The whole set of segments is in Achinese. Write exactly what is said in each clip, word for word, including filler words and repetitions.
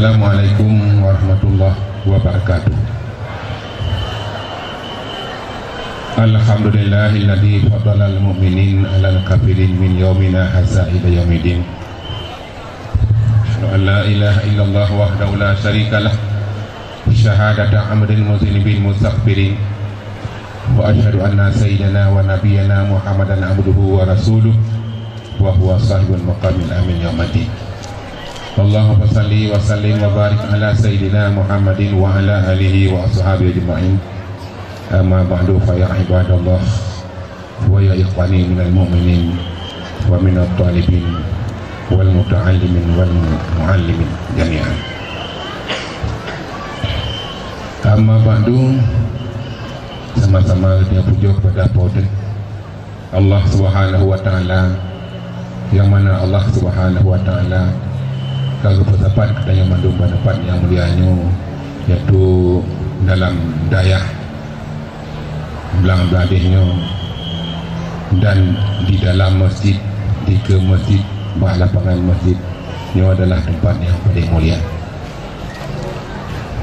Assalamualaikum warahmatullahi wabarakatuh. Alhamdulillahilladzi faddalal mu'minin 'alal kafirin min yaumina hadza ila yaumiddin. Asyhadu an la ilaha illallah wahdahu la syarikalah, syahadata 'abdin mudzunibin mustaghfirin. Wa asyhadu anna sayyidana wa nabiyyana Muhammadan abduhu wa rasuluh, wa huwa sahibul maqamil amin yaumiddin. Allahumma shalli wa sallim wa barik ala sayyidina Muhammadin wa ala alihi wa ashabihi ajma'in. Amma ba'du, fa ya ibadallah, wa ya ikhwani minal mu'minin, wa minat talibin, wal muta'allimin, wal mu'allimin jami'an. Amma ba'du, sama-sama geutanyoe pujoe kepada Po teu Allah Subhanahu wa Ta'ala, nyang mana Allah Subhanahu wa Ta'ala ka geupeusapat geutanyoe mandum bak teumpat nyang mulia nyoe, yaitu dalam dayah Blang Bladeh nyoe, dan di dalam masjid, di keue masjid, bak lapangan masjid. Nyoe adalah teumpat nyang paleng mulia.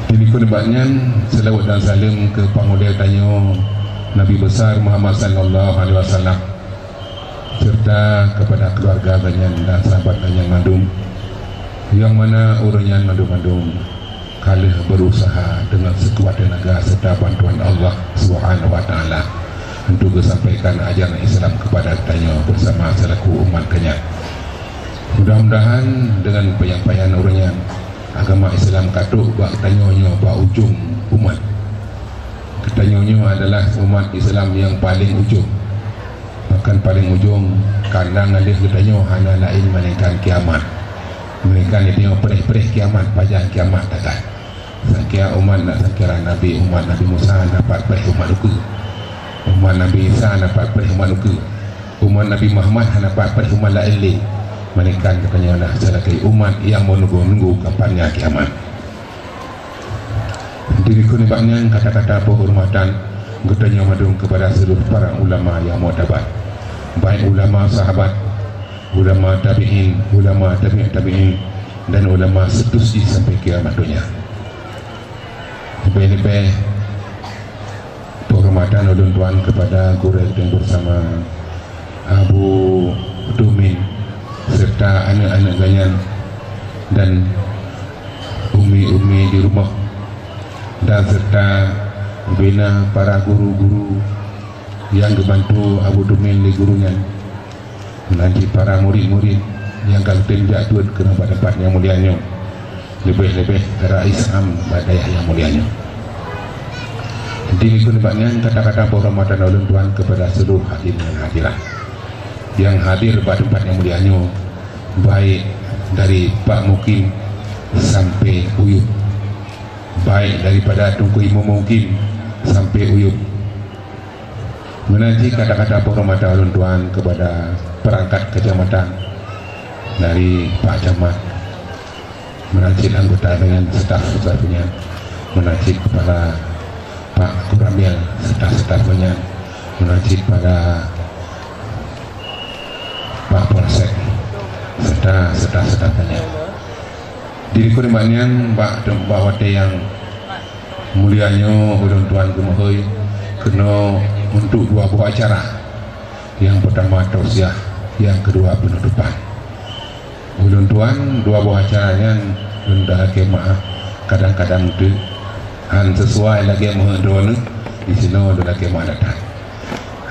Di likot nibak nyan, seulaweuet dan saleuem keu Panghulèe tanyoe, Nabi Besar Muhammad sallallahu alaihi wasallam, serta kepada keluarga geuh nyan dan sahabat geuh nyan mandum, nyang mana ureuëng nyan mandum-mandum ka lheueh berusaha dengan sekuat tenaga serta bantuan Allah Subhanahu wa Ta'ala untuk geusampaikan ajaran Islam kepada tanyoe bersama selaku umat geuh nyan. Mudah-mudahan dengan penyampaian ureuëng nyan, agama Islam ka trok bak tanyoe nyoe bak ujong umat. Geutanyoe nyoe adalah umat Islam nyang paleng ujong. Bahkan paleng ujong, karena ngon lheueh geutanyoe hana laén melainkan kiamat. Melainkan geutanyoe preh-preh kiamat, pajan kiamat takat. Sangkia umat na sangkia Nabi, umat Nabi Musa hana pat preh umat ukeue. Umat Nabi Isa hana pat preh umat ukeue. Umat Nabi Muhammad hana pat preh umat laén lé. Melainkan geutanyoe na seulakée umat nyang meununggu-nunggu kapannya kiamat. Di likot nibak nyan kata-kata penghormatan geutanyoe mandum kepada seluruh para ulama nyang muktabar, baik ulama sahabat, ulama tabi'in, ulama tabi'ut tabi'in, dan ulama seterusnya sampai kiamat donya. Leubeh-leubeh penghormatan ulôn tuan kepada gurée geutanyoe bersama, Abu Tumin, serta aneuk-aneuk geuh nyan dan umi-umi di rumoh, dan serta bina para guru-guru nyang geubantu Abu Tumin lé guru nyan. Meunan cit para murit-murit nyang ka geutem jak duek keunoe bak teumpat nyang mulia nyoe, leubeh-leubeh rais am bak dayah nyang mulia nyoe. Di likot nibak nyan kata-kata penghormatan ulôn tuan kepada seluruh hadirin dan hadirat nyang hadir bak teumpat nyang mulia nyoe, baik dari Pak Mukim sampai Uyup, baik daripada Teungku Imum Mukim sampai Uyup. Meunan cit kata-kata penghormatan ulôn tuan kepada perangkat kecamatan, dari Pak Camat, meunan cit anggota dengan staf-staf nyan, meunan cit para Pak Koramil, staf-staf nyan, meunan cit para Pak Polsek, serta staf-staf nyan. Di likot nibak nyan, bak, bak watée nyang mulia nyoe ulôn tuan geumeuhôi keunoe untuk dua boh acara. Nyang peutama tausiah, nyang keudua peunutopan. Ulôn tuan dua boh acara nyan lôn lakée meuáh, kadang-kadang teuk hán sesuai lagée meuheuét droeneuh, disinoe lôn lakée meuáh that-that.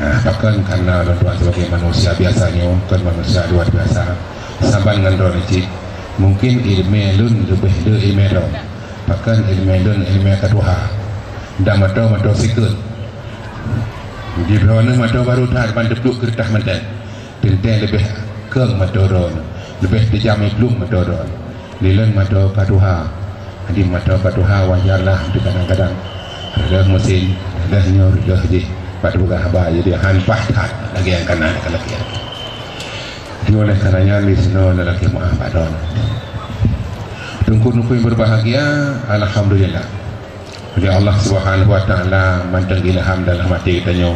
Ha, pakon karena ulôn tuan sebagai manusia biasa nyoe, kon manusia luar biasa. Saban ngon droeneuh cit, mungkin iéleumé lôn leubeh le iéleumé droe. Pakon iéleumé lôn iéleumé ka tuha. Dan mantong-mantong sikeuet. Di droeneuh mantong barô that ban teupluek keureutah mantong. Teuntée leubeh keueng mantong droeneuh, leubeh teujam ié plueng mantong droeneuh. Lilon mantong ka tuha. Jadi mantong ka tuha wajarlah untuk kadang-kadang reuloh meusén, reuloh nyoe, reuloh jih. Pat peugah haba jadi hán paih that lagée nyang kana ka lakée. Di oleh karena nyan disinoe lôn lakée meuáh bak droeneuh. Teungku-teungku nyang berbahagia, alhamdulillah. Jadi Allah Subhanahu wa Taala mantong ilham dalam hati geutanyoe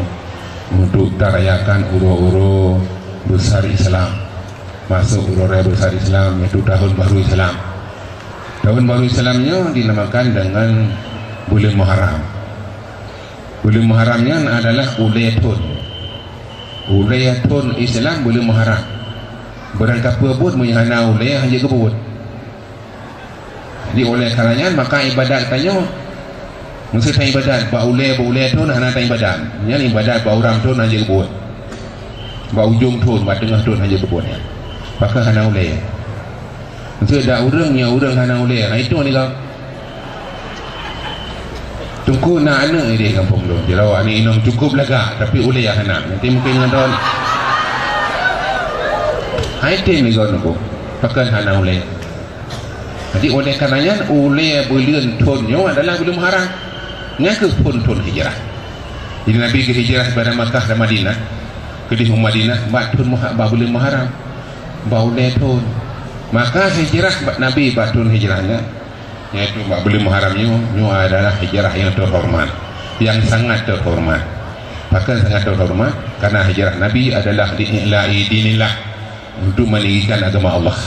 untuk tarayakan uroe-uroe besar Islam. Masuk uroe raya besar Islam, yaitu tahun baru Islam. Tahun baru Islam nyoe dinamakan dengan buleuen Muharram. Buleuen Muharram nyan adalah ulée thon. Ulée thon Islam buleuen Muharram. Barangkapeue buet meunyoe hana ulée, hana jeuet keu buet. Jadi, oleh karena nyan, maka ibadat tanyoe, meuseuti ibadat bak ulée, bak ulée thon hana taibadat. Nyan ibadat bak uram thon hana jeuet keu buet. Bak ujong thon, bak teungoh thon hana jeuet keu buet nyan. Pakon hana ulée. Meuseuti dak ureuëng nyang ureuëng hana ulée, ha, itu ni kau. Teungku na aneuëk ideh gampông lôn. Jih lawak ni inong cukup lagak, tapi ulée hana. Nanti mungkin ngon tahun. Hai tem ni kau nunggu. Pakon hana ulée. Jadi, oleh karena nyan, ulée buleuen thon nyoe adalah buleuen Muharram. Nyan keuh phon thon hijrah. Jadi, Nabi geuhijrah daripada Makkah dan Madinah, keudeh u Madinah, bak thon Muha-, bak buleuen Muharram, bak ulée thon. Maka hijrah bak Nabi bak thon hijrah nyan, yaitu bak buleuen Muharram nyoe, nyoe adalah hijrah nyang teuhoreumat, nyang sangat teuhoreumat. Pakon sangat teuhoreumat? Karena hijrah Nabi adalah li i'la'i dinillah, untuk meninggikan agama Allah.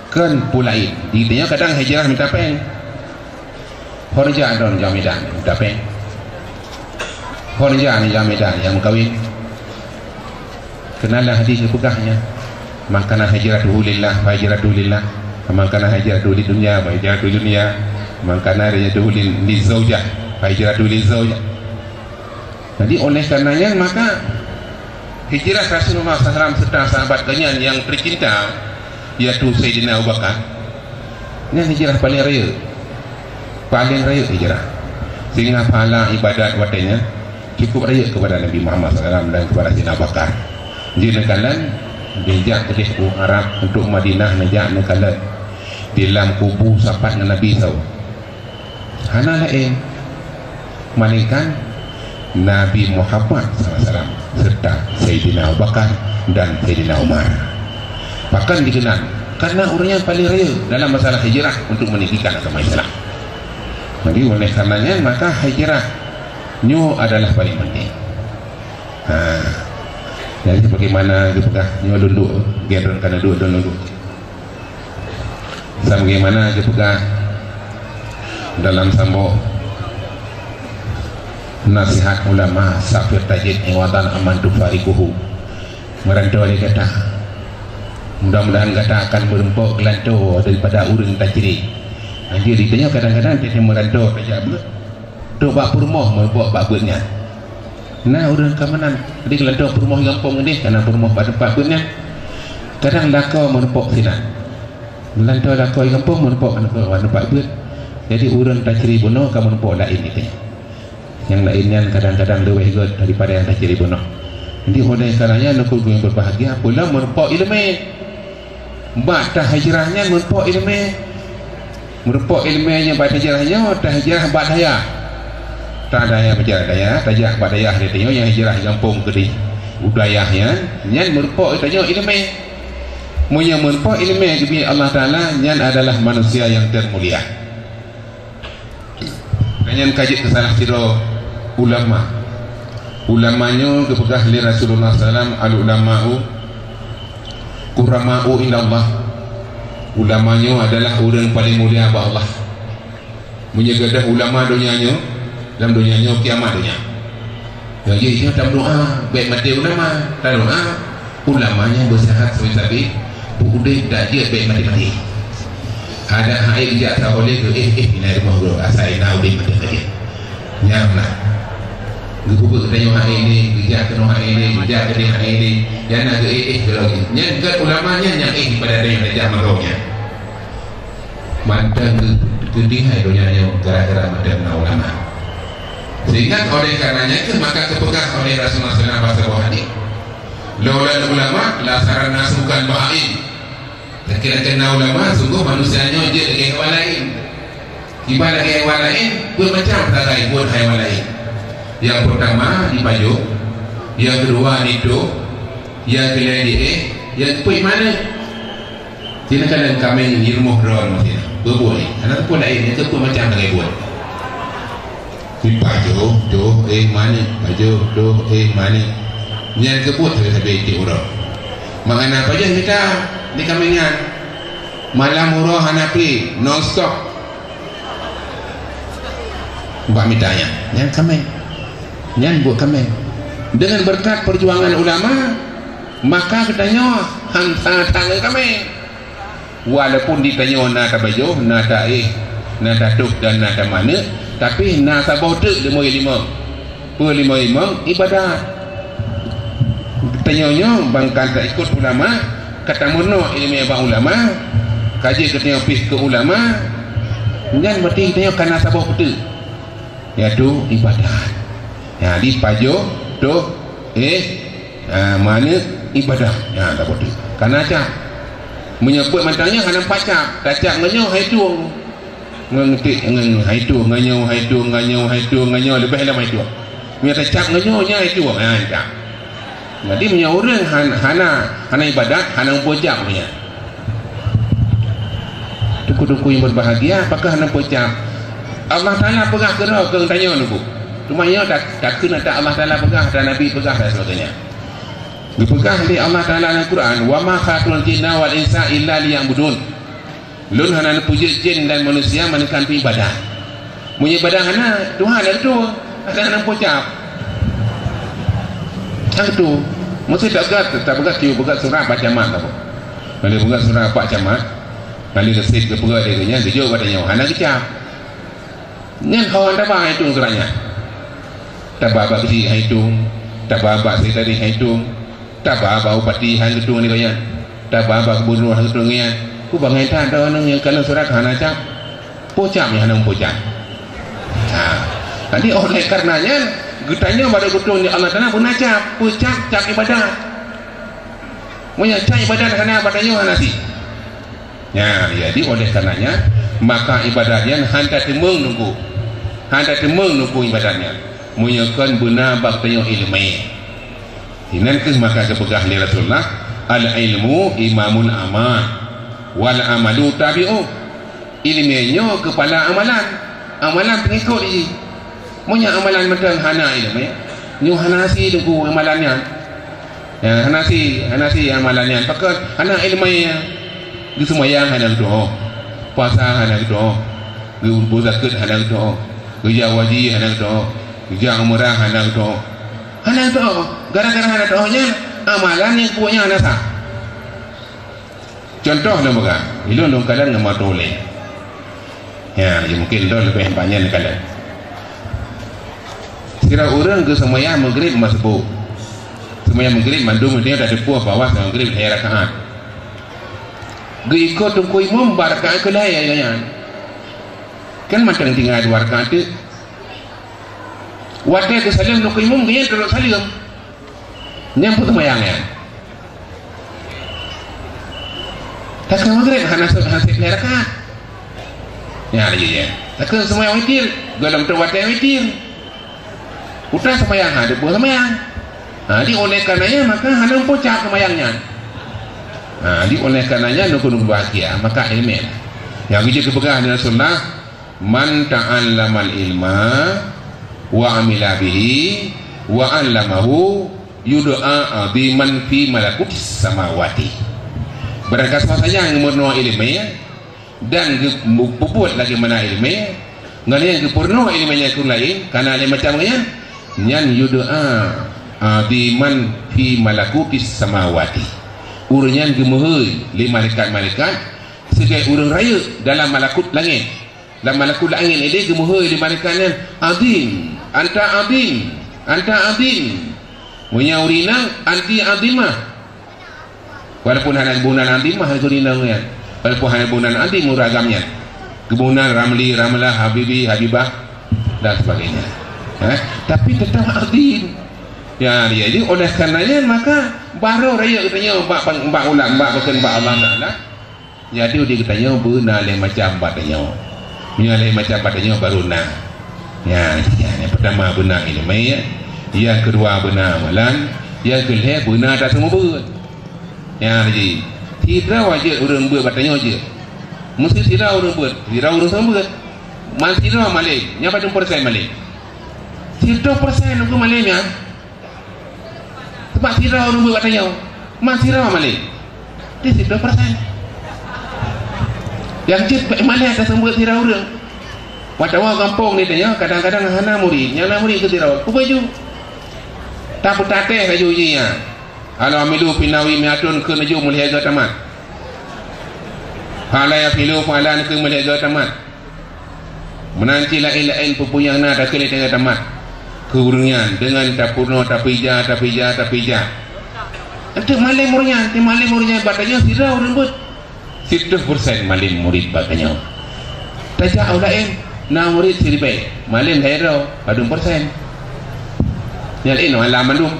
Kon peue laén. Di tanyoe kadang hijrah mita péng. Ho neujak droe nibak Medan mita péng. Ho neujak nibak Medan nyang meukawen. Keunalah hadis geupeugah nyan, "Man kana hijratuhu lillah, fa hijratuhu lillah. Wa man kana hijratuhu lid dunya, fa hijratuhu lid dunya. Wa man kana hijratuhu lil, lizaujah, fa hijratuhu lizaujah." Jadi, oleh karena nyan, maka hijrah Rasulullah sallallahu alaihi wasallam serta sahabat geuhnyan nyang tercinta, yaitu Saidina Abu Bakar, nyan hijrah paling rayeuk. Paling rayeuk hijrah. Sehingga pahala ibadat watée nyan cukup rayeuk kepada Nabi Muhammad sallallahu alaihi wasallam dan kepada Saidina Abu Bakar. Jih neukalon, dijak keudeh u Arab untuk Madinah, neujak neukalon di lam kubu sapat ngon Nabi saboh. Hana laén, melainkan Nabi Muhammad sallallahu alaihi wasallam serta Saidina Abu Bakar dan Saidina Umar. Pakon dikeunan, karena ureuëng nyan paling rayeuk dalam masalah hijrah untuk meninggikan agama Islam. Jadi, oleh karena nyan, maka hijrah nyoe adalah paling penting. Ha. Jadi, sebagaimana geupeugah nyoe lôn duek, gen droe kana duek, lôn duek. Sebagaimana geupeugah dalam saboh nasihat ulama, "Safir tajid iwadan amman tufariquhu." Meurantau lé gata. Mudah-mudahan gata akan meurumpok geulantoe daripada ureuëng tacre. Anjir, di tanyoe kadang-kadang jadi meurantau tajak beuet. Trok bak peurumoh meurumpok bak beuet nyan. Na ureuëng ka meunan, jadi geulantoe peurumoh gampông deh, kana peurumoh bak teumpat beuet nyan. Kadang lakoe meurumpok sinan. Geulantoe lakoe gampông meurumpok bak teumpat beuet. Jadi, ureuëng tacre bunoe ka meurumpok laén di tanyoe. Nyang laén nyan kadang-kadang leuweh gét daripada nyang tacre bunoe. Jadi, oleh karena nyan, lôn kheun nyang berbahagia, peue lom meurumpok iéleumé. Bak tahijrah nyan meurumpok iéleumé. Meurumpok iéleumé nyan bak tahijrah nyoe, tahijrah bak dayah. Tadayah bak dayah, tajak bak dayah di tanyoe nyang hijrah gampông keudeh u dayah nyan, nyan meurumpok tanyoe iéleumé. Meunyoe meurumpok iéleumé geubri Allah Taala, nyan adalah manusia nyang termulia. Nyan ka jeuet keu salah sidroe ulama. Ulama nyoe geupeugah lé Rasulullah sallam, "Al-ulama'u kurama'u indallah." Ulama nyoe adalah ureuëng paling mulia bak Allah. Meunyoe gadôh ulama donya nyoe, lam donya nyoe kiamat donya. Nyang jih nyoe tameudoá, bék maté ulama, tadoá, ulama nyang beusihat sabe-sabe, beu udeb dak jeuet bék maté-maté. Adak hai geujak sahoe lé geu éh-éh inan rumoh geuh, asai na udeb maté saja. Nyang na. Geupeubeuet tanyoe hai lé, geujak keunoe hai lé, geujak keudeh hai lé, nyang na geu éh-éh geuh lagée. Nyan gét ulama nyan nyang éh daripada tanyoe tajak meudong nyan. Mantong geu-, geutihai donya nyoe gara-gara mantong na ulama. Sehingga oleh karenanya itu maka geupeugah oleh Rasulullah sallallahu alaihi wasallam bak saboh hadis, "Laulal ulama lasaran nasu kal bahaim." Takira keu na ulama, sunggoh manusia nyoe jeuet lagée hewan laén. Kiban lagée hewan laén, buet macam sagai buet hewan laén. Nyang peurtama dipajoh, nyang keudua ditoh, nyang keulhèe diéh, nyang keupeuet manök. Sinan kalon kaméng di rumoh droe meusinan. Beubuet, hana sapeue laén, nyan sapeue macam lagée buet. Dipajoh, toh, éh manök, pajoh, toh, éh manök. Nyan keuh buet sabe-sabe tiep uroe. Maka na pajoh mita di kaméng nyan. Malam uroe hana pi, non stop. Bak mita nyan, nyan kamé. Nyan buet kamé. Dengan berkat perjuangan ulama, maka geutanyoe han that-that ngon kamé. Walaupun di tanyoe na tabajoh, na taéh, na tatoh dan na tamaneuk, tapi na saboh teuk lima limong. Peue lima limong? Ibadat. Tanyoe nyoe ban ka taikot ulama, ka tameurunoe ileumèe bak ulama, ka jeuet geutanyoe pih keu ulama, nyan berarti tanyoe ka na saboh peuteuk, yaitu ibadat. Nyan di pajoh, toh, éh, ah, maneuk, ibadat. Nyan saboh teuk. Ka na cap. Meunyoe peuet mantong nyoe hana pacap, tacap ngon nyoe hai tueng. Ngon tik, ngon hai tueng, ngon nyoe hai tueng, ngon nyoe hai tueng, ngon nyoe leubeh lom hai tueng. Meunyoe tacap ngon nyoe, nyan hai tueng, ha, tak. Jadi meunyoe ureueng han-, hana, hana ibadat, hana meupeue cap meunyoe. Teungku-teungku nyang berbahagia, apakah hana meupeue cap? Allah Taala peugah keudroe keu tanyoe nunggu. Cuma nyoe tak, takheun ata Allah Taala peugah, ata Nabi peugah dan sebagainya. Geupeugah lé Allah Taala dalam Quran, "Wa ma khalaqtul jinna wal insa illa liya'budun." Lôn hana neupeujeuet jin dan manusia melainkan untuk ibadah. Meunyoe ibadah hana, Tuhan hana tueng, hana, hana meupeue cap. Hana tueng. Meusti tapeugah, tapeugah tiep peugah surah Pak Camat apa. Bila peugah surah Pak Camat, bila geusit geupeugah dia nyan, geujok bak tanyoe, hana geucap. Nyan hawan taba hai tueng surah nyan. Taba bak geuchik hai tueng, taba bak sekretari hai tueng, taba bak bupati hai geutueng nibak nyan, taba bak gubernur hai geutueng nibak nyan. Ku bangai that droeneuh nyang ka lheueh surat hana cap. Peue cap nyang hana meupeue cap. Ha. Jadi oleh karena nyan, geutanyoe bak geutueng di Allah Taala beuna cap, peue cap, cap ibadat. Meunyoe cap ibadat hana bak tanyoe hana sit. Nyan, jadi oleh karenanya, maka ibadat nyan hana teumeung nunggu. Hana teumeung nunggu ibadat nyan. Meunyoe kon beuna bak tanyoe ileumèe. Inan kheueh maka geupeugah lé Rasulullah, "Al-ilmu imamul amal, wal amalu tabi'u." Ileumèe nyoe keupala amalan, amalan peungikot jih. Meunyoe amalan mantong hana ileumèe, nyoe hana sit teungku amalan nyan. Ya, hana sit, hana sit amalan nyan. Pakon? Hana ileumèe. Geuseumayang hana geutu'oh. Puasa hana geutu'oh. Geu-, beuzakeuet hana geutu'oh. Geujak haji hana geutu'oh. Geujak umrah hana geutu'oh. Hana geutu'oh. Gara-gara hana tu'oh nyan, amalan nyang peubuet nyan hana sah. Cuntoh lôn peugah, ilôn lôn kalon ngon mata ulèe. Ya, ya mungkin lôn leubeh banyak lôn kalon. Sidroe ureueng geuseumayang Maghrib meusuboh. Seumayang Maghrib mandum meunyoe tateupeue bahwa seumayang Maghrib lhèe rakaat. Geuikot teungku imum bak rakaat keulhèe nyan. Kan mantong tinggai dua rakaat teuk. Watèe geusaleuem teungku imum, geuh nyan trok saleuem. Nyang peue seumayang nyan? Takheun Maghrib hana se-, hana sép lhèe rakaat. Nyan lagèe nyan. Takheun seumayang witir, gohlom trok watèe witir. Utak seumayang, ha, teupeu seumayang. Ha, di oleh karenanya maka hana meupeue cap seumayang nyan. Ha, di oleh karenanya nunggu-nunggu bahagia, maka ileumèe. Nyang geujeuet geupeugah lé Rasulullah, "Man ta'allamal ilma wa amila bihi wa 'allamahu yud'a 'aziman fi malakutis samawati." Barang siapa saja nyang meureunoe ileumèe dan geu-, peubuet lagèe meunan ileumèe, ngon nyang geupeurunoe ileumèe nyan keu ureueng laén, kana lhèe macam nyan, nyan yud'a 'aziman fi malakutis samawati. Ureueng nyan geumeuhôi lé malaikat-malaikat sibagai ureueng rayeuk dalam malakut langèt. Lam malakut langèt nyan geumeuhôi lé malaikat nyan, "Azim, anta azim, anta azim." Meunyoe ureueng inong, "Anti azimah." Walaupun hana geuboh nan azimah ureueng inong nyan. Walaupun hana geuboh nan azim ureueng agam nyan. Geuboh nan Ramli, Ramlah, Habibi, Habibah, dan sebagainya. Ha? Tapi tetap azim. Ya, jadi oleh karena nyan maka barô rayeuk geutanyoe bak, bak ulama, bak pakon bak Allah Taala. Jadi, di geutanyoe beuna lhèe macam bak tanyoe. Meunyoe lhèe macam bak tanyoe baru na. Nyan, nyan, nyang peurtama beuna ileumèe, nyang keudua beuna amalan, nyang keulhèe beuna taseumeubeuet. Nyan, jadi, sidroe jeuet ureueng beuet bak tanyoe jeuet. Meusti sidroe ureueng beuet, sidroe ureueng seumeubeuet. Man sidroe malém, nyan padum persen malém? Sidroe persen ureueng malém nyan. Sabab sidroe ureueng beuet bak tanyoe, man sidroe malém. Di siplôh persen. Nyang jeuet bèk malèe taseumeubeuet sira ureueng. Watèe woe gampông di tanyoe, kadang-kadang hana murit, nyang na murit keu sira ureueng. Peue baju? Tapeutateh laju jih nyan. Al-amilu fi nahwi mi'atun kheun laju meulhèe goe tamat. Fa'ala yaf'ilu fa'lan kheun meulhèe goe tamat. Meunan cit laén-laén peue-peue nyang na takheun lhèe goe tamat. Keu ureueng nyan, deungon tapeurunoe, tapeuija, tapeuija, tapeuija. Enteuk malém ureueng nyan, di malém ureueng nyan, bak tanyoe sidroe ureueng beuet. Sitôh persen malém murit bak tanyoe. Tajak u laén, na murit siribèe, malém lhèe droe, padum persen? Nyang laén alam mandum.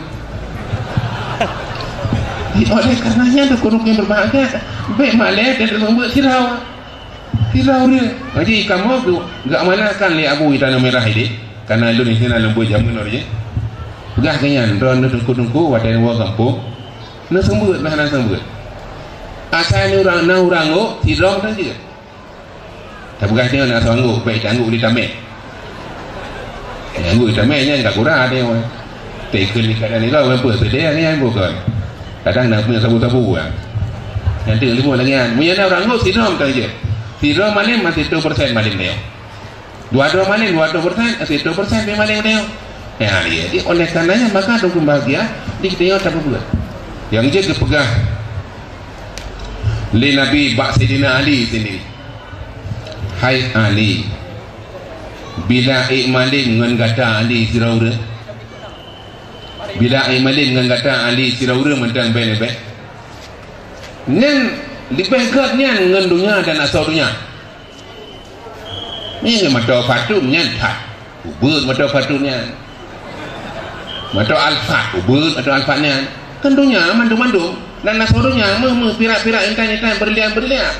Jadi, oleh karena nyan, dukun-dukun yang berbahagia, bèk malèe dan seumeubeuet sidroe. Sidroe ureueng. Jadi, kamoe geu-, geuamanahkan lé Abu di Tanoh Merah idéh. Karena lôn di sinan lôn beuet jameun lôn jih. Peugah keu nyan, droeneuh teungku-teungku, watèe neuwoe gampông, neuseumeubeuet, nah, neuseumeubeuet. Asai na ureueng, na ureueng ngok, sidroe mantong jeuet. Tapeugah nyoe na soe ngok, bèk tanggok di tamèe. Nyang ngok di tamèe nyan ka gura nyoe. Teukheun di keadaan nyoe, peue seudeh nyan bukan. Kadang na punya sabu-sabu, ah. Nyan teuk leumo lagèe nyan. Meunyoe na ureueng ngok, sidroe mantong jeuet. Sidroe malém, masih sitôh persen malém nyoe. Dua droe malém, dua droe persen, eh, sitôh persen pih malém tanyoe. Ya, jadi oleh karenanya maka dukun bahagia di tanyoe tapeubuet. Nyang jeuet geupeugah lé Nabi bak Saidina Ali sini, "Hai Ali, bila ék malém ngon gata Ali sidroe ureueng? Bila ék malém ngon gata Ali sidroe ureueng mantong bèk leubeh? Nyan leubeh gèt nyan ngon donya dan asoe donya." Nyan mantong patung nyan that. Ubeuet mantong patung nyan. Mantong Alphard, ubeuet mantong Alphard nyan. Kan donya mandum-mandum. Dan asoe donya, meuh-meuh, pirak-pirak, intan-intan, berlian-berlian.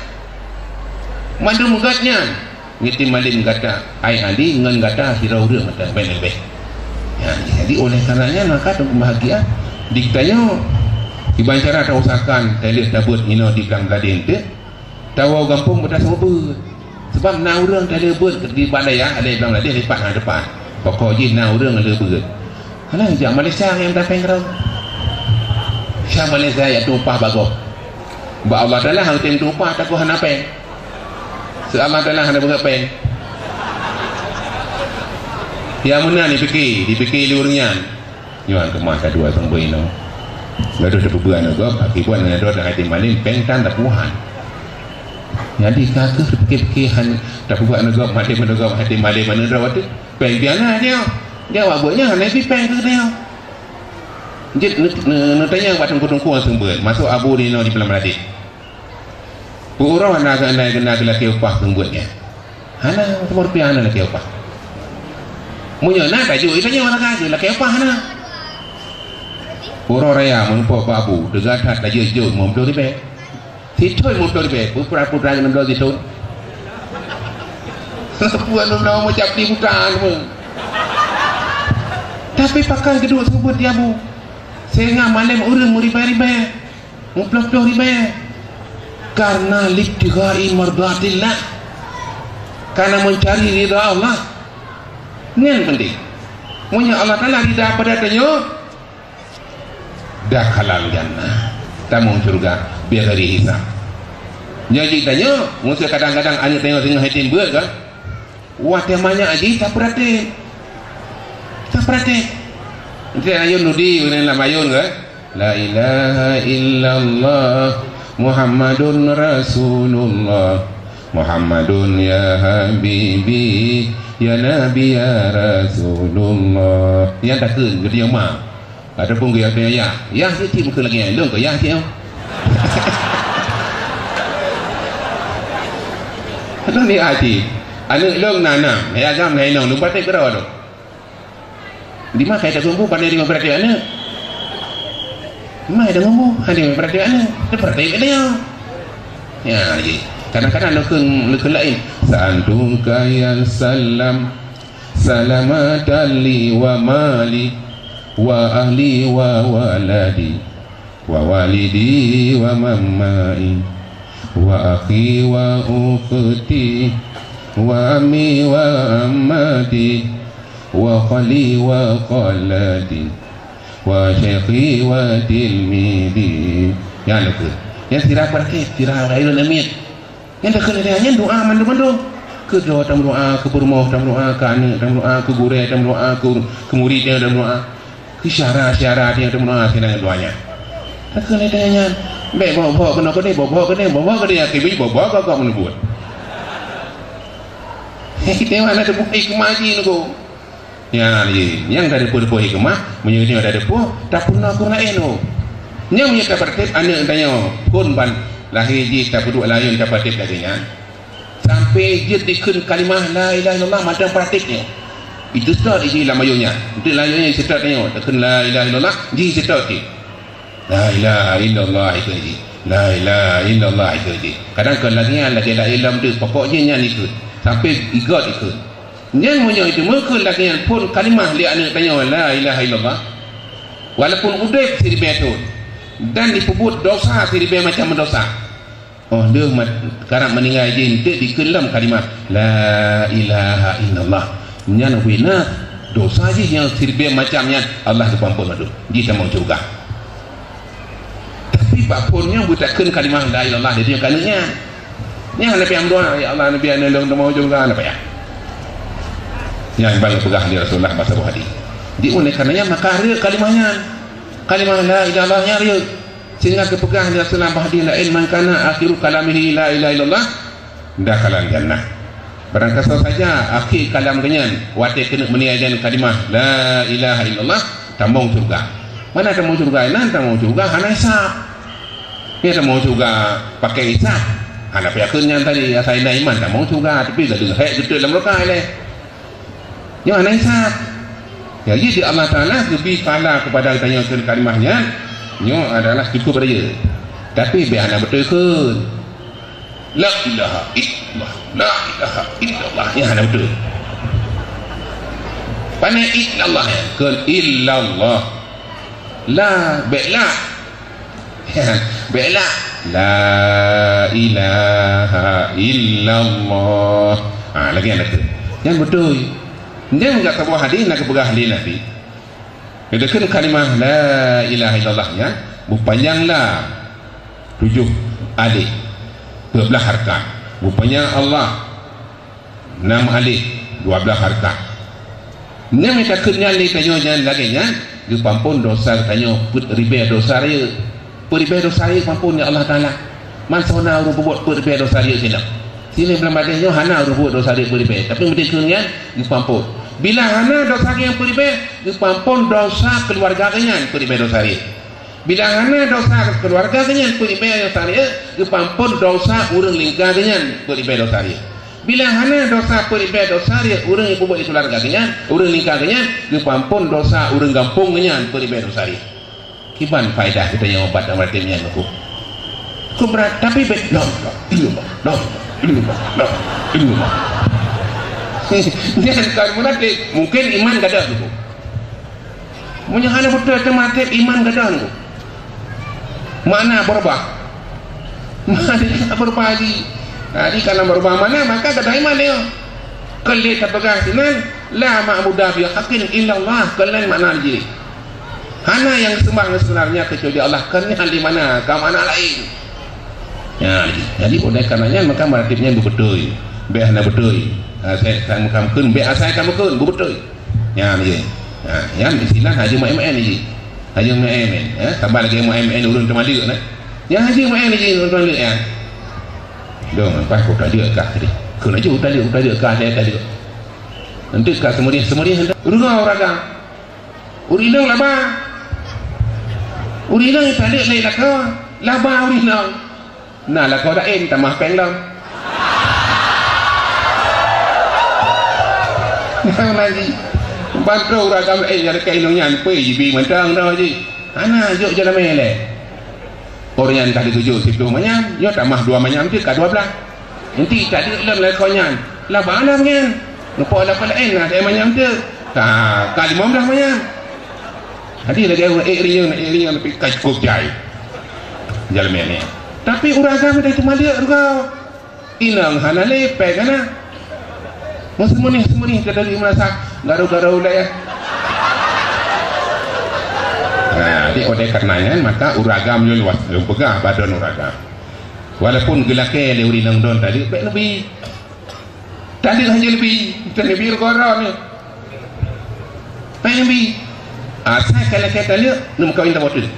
Mandum gèt nyan. Ngitem malém gata, hai Ali, ngon gata sidroe ureueng mantong bèk leubeh. Ya, jadi oleh karenanya maka dukun bahagia di tanyoe. Kiban cara tausahakan, taleuek tabeuet inoe di Blang Bladén teuk. Tawoe gampông beuta seumeubeuet. Sabab na ureueng taleuek beuet di Blang Dayah, ada Blang Bladén lipat na depan. Pokok jih na ureueng leuek beuet. Alah, jak Malaysia nyang tapéng keudroe. Siat Malaysia jak tueng upah bagoe. Bak Allah Taala han tem tueng upah, takot hana péng. Seue Allah Taala hana beugèt péng. Ya meunan dipike, dipike lé ureueng nyan. Nyoe keumah ka dua seumeubeuet inoe. Gadoh tapeubuet aneuk gob, akibat aneuk droe dan hati malém, péng tan tapuhan. Jadi ka kheueh tapike-pike han tapeubuet aneuk gob, malém aneuk gob, hati malém aneuk droe teuh. Péng piana nyoe. Jaweueb buet nyan hana jipéng keu geutanyoe. Jeuet ne-, ne-, neutanyong bak teungku-teungku nyang seumeubeuet, masôk Abu di noe di Blang Bladén. Peu uroe na keu-, na keu-, na keu lakèe upah seumeubeuet nyan? Hana, teumor piah hana lakèe upah. Meunyoe na tajok, itanyong na keu lakèe upah hana. Uroe raya meurumpok bak Abu, teuga that tajok-jok limong ploh ribèe. Sithon limong ploh ribèe, peue pura-pura keuneuk bloe sithon. Bukan lôn lôn meucap di buta semua. Tapi pakon keuduek seumeubeuet di Abu. Sehingga malém ureueng meuribèe-ribèe, meuploh-ploh ribèe. Karena libtigha'i mardatillah. Karena mencari ridha Allah. Nyan penting. Meunyoe Allah Taala ridha pada tanyoe, dakhalal jannah, tamong syeuruga bighairi hisab. Nyoe jih tanyoe, meuseu kadang-kadang aneuk tanyoe singoh yatim beuet kan? Watèe manyak jih tapeuratéb. Tapeuratéb. Enteuk ayôn dudi ureueng lam ayôn kan? La ilaha illallah Muhammadun Rasulullah. Muhammadun ya habibi, ya nabi, ya Rasulullah. Nyan takheun geutanyoe ma. Ataupun geuyang tanyong yah. Yah cit, cit meukeue lagèe nyan. Lôn keu yah cit nyoe. Lôn yah cit. Aneuk lôn na nam, hai agam, hai inong, lôn patéb keudroe lôn. Di ma kai tateumpu pandai di ma peuratéb aneuk? Di ma tateumpu pandai di ma peuratéb aneuk? Tapeuratéb aneuk. Ya, jadi kadang-kadang lôn kheun, lôn kheun laén. Sa'altuka ya salam, salamatan li wa mali, wa ahli wa waladi, wa walidi wa mamai, wa akhi wa ukhti, wa ammi wa ammati, wa khali wa khalati, wa syekhi wa tilmidi. Nyan lôn kheun. Nyan sira peuratéb, sira rayeuk namiet. Nyang takheun lagèe nyan doa mandum-mandum. Keu droe tameudoa, keu peurumoh tameudoa, keu aneuk tameudoa, keu gurèe tameudoa, keu, keu murit tameudoa, keu syedara-syedara tameudoa, sinan doa nyan. Takheun lagèe nyan. Bèk bok-bok keunoe keudéh, bok-bok keudéh, bok-bok keudéh, akhé jih bok-bok keu kok meuneubuet. Kita mana ada bukti kemaji nunggu. Nyan jih, nyang tadeungoe-deungoe hikmah, meunyoe nyoe tadeungoe, tapeurunoe keu ureueng laén, oh. Nyan meunyoe tapatéb aneuk tanyoe, phon ban lahé jih tapeuduek layôn tapatéb lagèe nyan. Sampai jeuet dikheun kalimah la ilaha illallah mantong patéb nyoe. Itu seutôt jih lam layôn nyan. Untuk layôn nyan seutôt nyoe, takheun la ilaha illallah, jih seutôt jih. La ilaha illallah ikheun jih. La ilaha illallah ikheun jih. Kadang kon lagèe nyan, lagèe la ilaha illallah, pokok jih nyan ikheun. Sampai igot ikheun. Nyan meunyoe teumeukeun lagèe nyan phon kalimah lé aneuk tanyoe la ilaha illallah, walaupun udeb siribèe thon dan jipeubuet dosa siribèe macam dosa, oh lheueh mat-, karab meuninggai jih eunteuk dikheun lom kalimah la ilaha illallah, nyan wina dosa jih nyang siribèe macam nyan Allah geupeuampon mandum, jih tamong syeuruga. Tapi bak phon nyoe beutakheun kalimah la ilaha illallah di dunia keuneuk nyan. Nyan hana payah meudoa, "Ya Allah, neubi aneuk lôn tamong syeuruga," hana payah. Nyan ban geupeugah lé Rasulullah bak saboh hadis. Di oleh karena nyan maka rhöt kalimah nyan. Kalimah la ilaha illallah nyan rhöt. Sehingga geupeugah lé Rasulullah bak hadis laén, "Man kana akhiru kalamihi la ilaha illallah, dakhalal jannah." Barang kasoe saja akhé kalam geuh nyan watèe keuneuk meuninggai kalimah la ilaha illallah, tamong syeuruga. Mana tamong syeuruga? Inan tamong syeuruga hana hisab. Nyan tamong syeuruga pakai hisab. Hana payah kheun nyan tadi, asai na iman tamong syeuruga, tapi gadeuh hék geutot lam neuraka ilèe. Nyoe hana hisab. Jadi di Allah Taala geubri pahala kepada geutanyoe keu kalimah nyan, nyoe adalah cukup rayeuk. Tapi bèk hana beutôi kheun. La ilaha illallah. La ilaha illallah. Nyan hana beutôi. Pane illallah nyan? Kheun illallah. La, bèk la. Bèk la. La ilaha illallah. Ha, lagèe nyan beutôi. Nyan beutôi. Nyan lam saboh hadis na geupeugah lé Nabi. Geukheun kalimah la ilaha illallah nyan beupanyang la tujoh alèh, dua blah harakat. Beupanyang Allah, nam alèh, dua blah harakat. Nyan meunyo takheun nyan lé tanyoe nyan lagèe nyan, geupeuampon dosa tanyoe peuet ribèe dosa rayeuk. Peuet ribèe dosa rayeuk geupampon lé Allah Taala. Man soe na ureueng peubuet peuet ribèe dosa rayeuk sinan? Sinan lam bak nyoe hana ureueng peubuet dosa rayeuk peuet ribèe, tapi meudeh keu nyan geupeuampon. Bila hana dosa geuh nyan peuet ribèe, geupeuampon dosa keuluwarga geuh nyan peuet ribèe dosa rayeuk. Bila hana dosa keuluwarga geuh nyan peuet ribèe dosa rayeuk, geupeuampon dosa ureueng lingka geuh nyan peuet ribèe dosa rayeuk. Bila hana dosa peuet ribèe dosa rayeuk ureueng nyang peubuet di keuluwarga geuh nyan, ureueng lingka geuh nyan, geupeuampon dosa ureueng gampông geuh nyan peuet ribèe dosa rayeuk. Kiban faedah geutanyoe ubat dan maté nyan, Teungku? Kok brat, tapi bèk, la ilaha illallah, la ilaha illallah, la ilaha illallah. Nyan kon munafék, mungkin iman gadôh, Teungku. Meunyoe hana beutôi teumaté iman gadôh, Teungku. Makna beurubah. Makna beurubah jih. Jadi, kana beurubah makna, maka gadôh iman nyoe. Kon lé tapeugah sinan, "La ma'buda bihaqqin illallah," kon laén makna jih. Hana nyang seumah nyang seubeunarnya keucuali Allah, kon nyan di mana ka makna laén. Nyan, jadi oleh karena nyan maka maratib nyan beubeutôi. Bèk hana beutôi. Asai ka meukeun, bèk asai ka meukeun, beubeutôi. Nyan jih. Ha, nyan istilah hana jeuet meu'en-meu'en jih. Hana jeuet meu'en-meu'en, ha, saban lagèe meu'en-meu'en ureueng teumaleuek na. Nyan hana jeuet meu'en jih ureueng teumaleuek nyan. Dong, leupah ku taleuek kah tadi. Keu laju taleuek, taleuek kah, taleuek, taleuek. Nanti ka seumurih-seumurih, reuga ureueng agam. Ureueng inong laba. Ureueng inong taleuek lé lakoe, laba ureueng inong. Na lakoe laén tamah péng lom. Nyang lagi. Ban troh ureueng agam laén nyang lakèe inong nyan, peue jibi mantong droe jih. Hana, jok jalamé lé. Ureueng nyan ka geujok siplôh manyam, nyoe tamah dua manyam cit ka dua blaih. Enti taleuek lom lakoe nyan, laba lom nyan. Neupok lakoe laén na saboh manyam teuk. Ka, ka limong blaih manyam. Jadi lagèe ureueng ék riyeuen, ék riyeuen tapi ka cukôp jai. Jalamé nyan. Tapi ureueng agam teumaleuek reuga. Inong hana lé, péng hana. Meuseumurih-seumurih ka dari meurasa garô-garô lé. Nah, jadi oleh karena nyan maka ureueng agam nyoe luwah lôn peugah bak droeneuh ureueng agam. Walaupun geulakée lé ureuëng inong droe taleuek, bék neubi. Taleuek hana neubi, teuneuk neubi rukon droe nyoe. Bék neubi. Asai ka lakée taleuek, neumeukawen saboh teuk.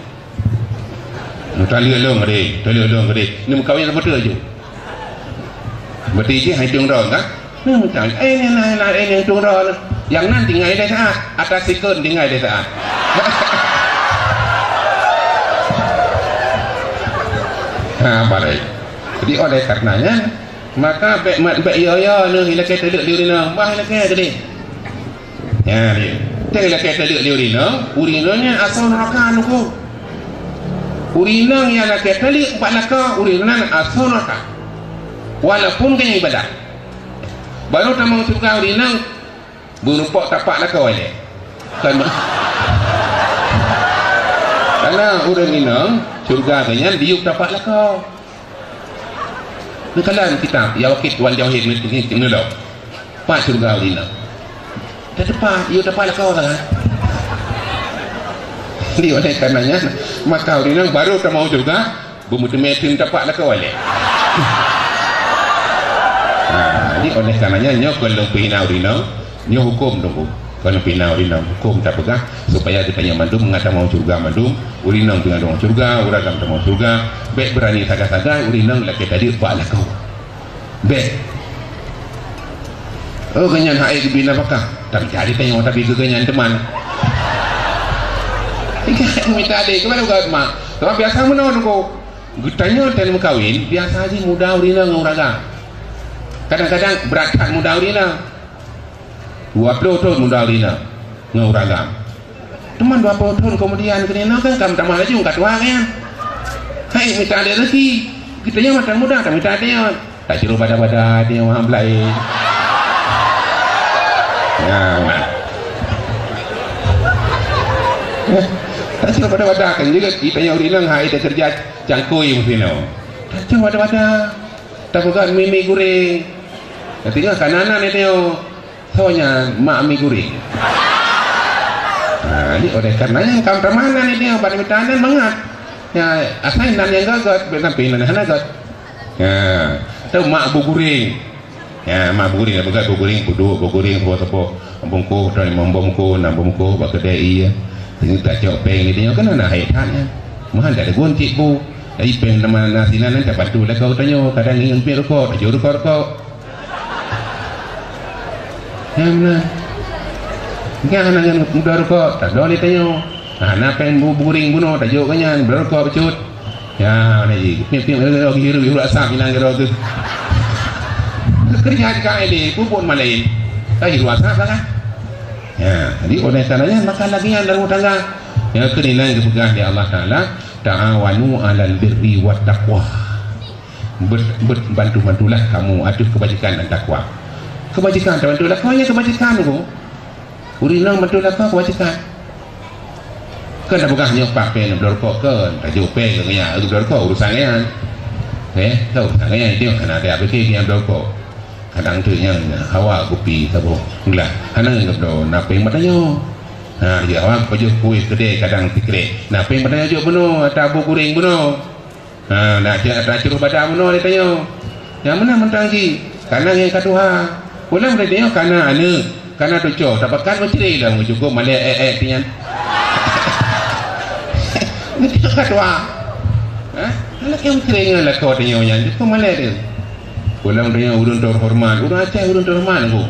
Neutaleuek lôn gadeh, taleuek lôn gadeh, neumeukawen saboh teuk laju. Berarti jih hai tueng droe kan? Neumeukawen. Eh, ni nah, nah, eh, ni tueng droe. Nyang nan tinggai lé saát, ata sikon tinggai lé saát. Ha, barék. Jadi oleh karenanya, maka bék mat, bék yo-yo neuh ilakée taleuek di ureuëng inong, bah ilakée tadi. Ya, dia. Teuh ilakée taleuek di ureuëng inong, ureuëng inong nyan asoe neuraka nunggu. Ureuëng inong nyang lakée taleuek bak lakoe, ureuëng inong nyan asoe neuraka. Walaupun geuh ibadat. Baru tamong syeuruga ureuëng inong, beureumpok tapak lakoe lé. Kan ma-, karena ureuëng inong syeuruga geuh nyan diyueb tapak lakoe. Neukalon kitab Yawaqit wal Jawahir ni, ni, ni, ni, ni, pat syeuruga ureuëng inong. Teuteupah, yue teupah lakoe sangat. Jadi oleh karenanya, maka ureuëng inong baru tamong syeuruga, beumeuteumé teun tapak lakoe lé. Ha, jadi oleh karenanya nyoe kon lôn peuhina ureuëng inong, nyoe huköm teungku. Kon lôn peuhina ureuëng inong, huköm tapeugah supaya geutanyoe mandum ngat tamong syeuruga mandum, ureuëng inong teungoh tamong syeuruga, ureuëng agam tamong syeuruga, bék beurani sagai-sagai ureuëng inong lakée taleuek bak lakoe. Bék. Oh, geuh nyan hai geubri nafakah. Tapi jadi tanyoe tapi keu geuh nyan teuma. Mita adé, keumalon geuh mak. Teuma biasa meunoe nunggu. Geutanyoe tan meukawen, biasa jih muda ureuëng inong ngon ureuëng agam. Kadang-kadang brat that muda ureuëng inong. Dua ploh thon muda ureuëng inong ngon ureuëng agam. Teuma dua ploh thon keumudian keunoe kan ka meutamah laju ka tuha nyan. Hai mita adé rezeki. Geutanyoe mantong muda tamita adé nyoe. Tacuroh bada-bada adé nyoe hana beulai. Ya, mak. Tacuroh bada-bada kan juga geutanyoe ureuëng inong hai takeureuja cangkôi meusinoe. Tacuroh bada-bada. Tapeugah mi-mi guréng. Tapi nyoe kana nan tanyoe. Soe nyan mak mi guréng. Nah, jadi oleh karenanya kawan teuma nan dia pada mita nan mangat. Ya, asai nan nyang göt-göt, bék sampai nan hana göt. Ya, tu mak bu guréng. Ya, mak bu guréng, peugah bu guréng, peuduek bu guréng, saboh-saboh. Bungkôh, tu limong bungkôh, enam bungkôh, bak keudè ie. Teungoh tacok péng di tanyoe, kan hana hai that nyan. Meuhan dak deungon cit bu. Jadi péng teuma na sinan nan tabantu lakoe tanyoe, kadang ingat piep rukok, tajok rukok-rukok. Nyan meunan. Nyan hana ngon muda rukok, tadong lé tanyoe. Hana péng bu-, bu guréng bunoe, tajok keu nyan, muda rukok bacut. Ya, na jih. Piep-piep, hirup, hirup asap, inan keudroe tu. Keureuja di kaki lé, pupuk malén. Ka hirup asap lah kan. Ya, jadi oleh karenanya, maka lagée nyan dalam rumah tangga. Ya, keunan geupeugah lé Allah Taala, "Ta'awanu 'alal birri wat taqwa." Ber-, ber-, bantu-bantulah kamu ateueh kebajikan dan takwa. Kebajikan tabantu lakoe nyan kebajikan tu. Ureuëng inong bantu lakoe kebajikan. Kan tapeugah nyoe pakai neubloe rukok kan, tajok péng keu nyan, neubloe rukok urusan nyan. Eh, kan urusan nyan, dia hana ada pikir nyan bloe rukok. Kadang tu nyan hawa kupi saboh. Lah, hana ngebloe na péng mata nyoe. Ha, dia hawa pajoh kueh keudè kadang sikrek. Na péng mata nyoe jok bunoe, ata bu guréng bunoe. Ha, nak cak ata curoh bada bunoe lé tanyoe. Nyang meunan mantong jih, kana nyang ka tuha. Pulang lé tanyoe kana aneuk, kana cucoe, tapakat meucre lam cukup malèe ék-ék nyan. Meucre ka tuha. Ha? Aneuk nyang meucre ngon lakoe tanyoe nyan, cukup malèe teuh. Pulang tanyoe ureueng teuhoreumat, ureueng Aceh ureueng teuhoreumat, Teungku.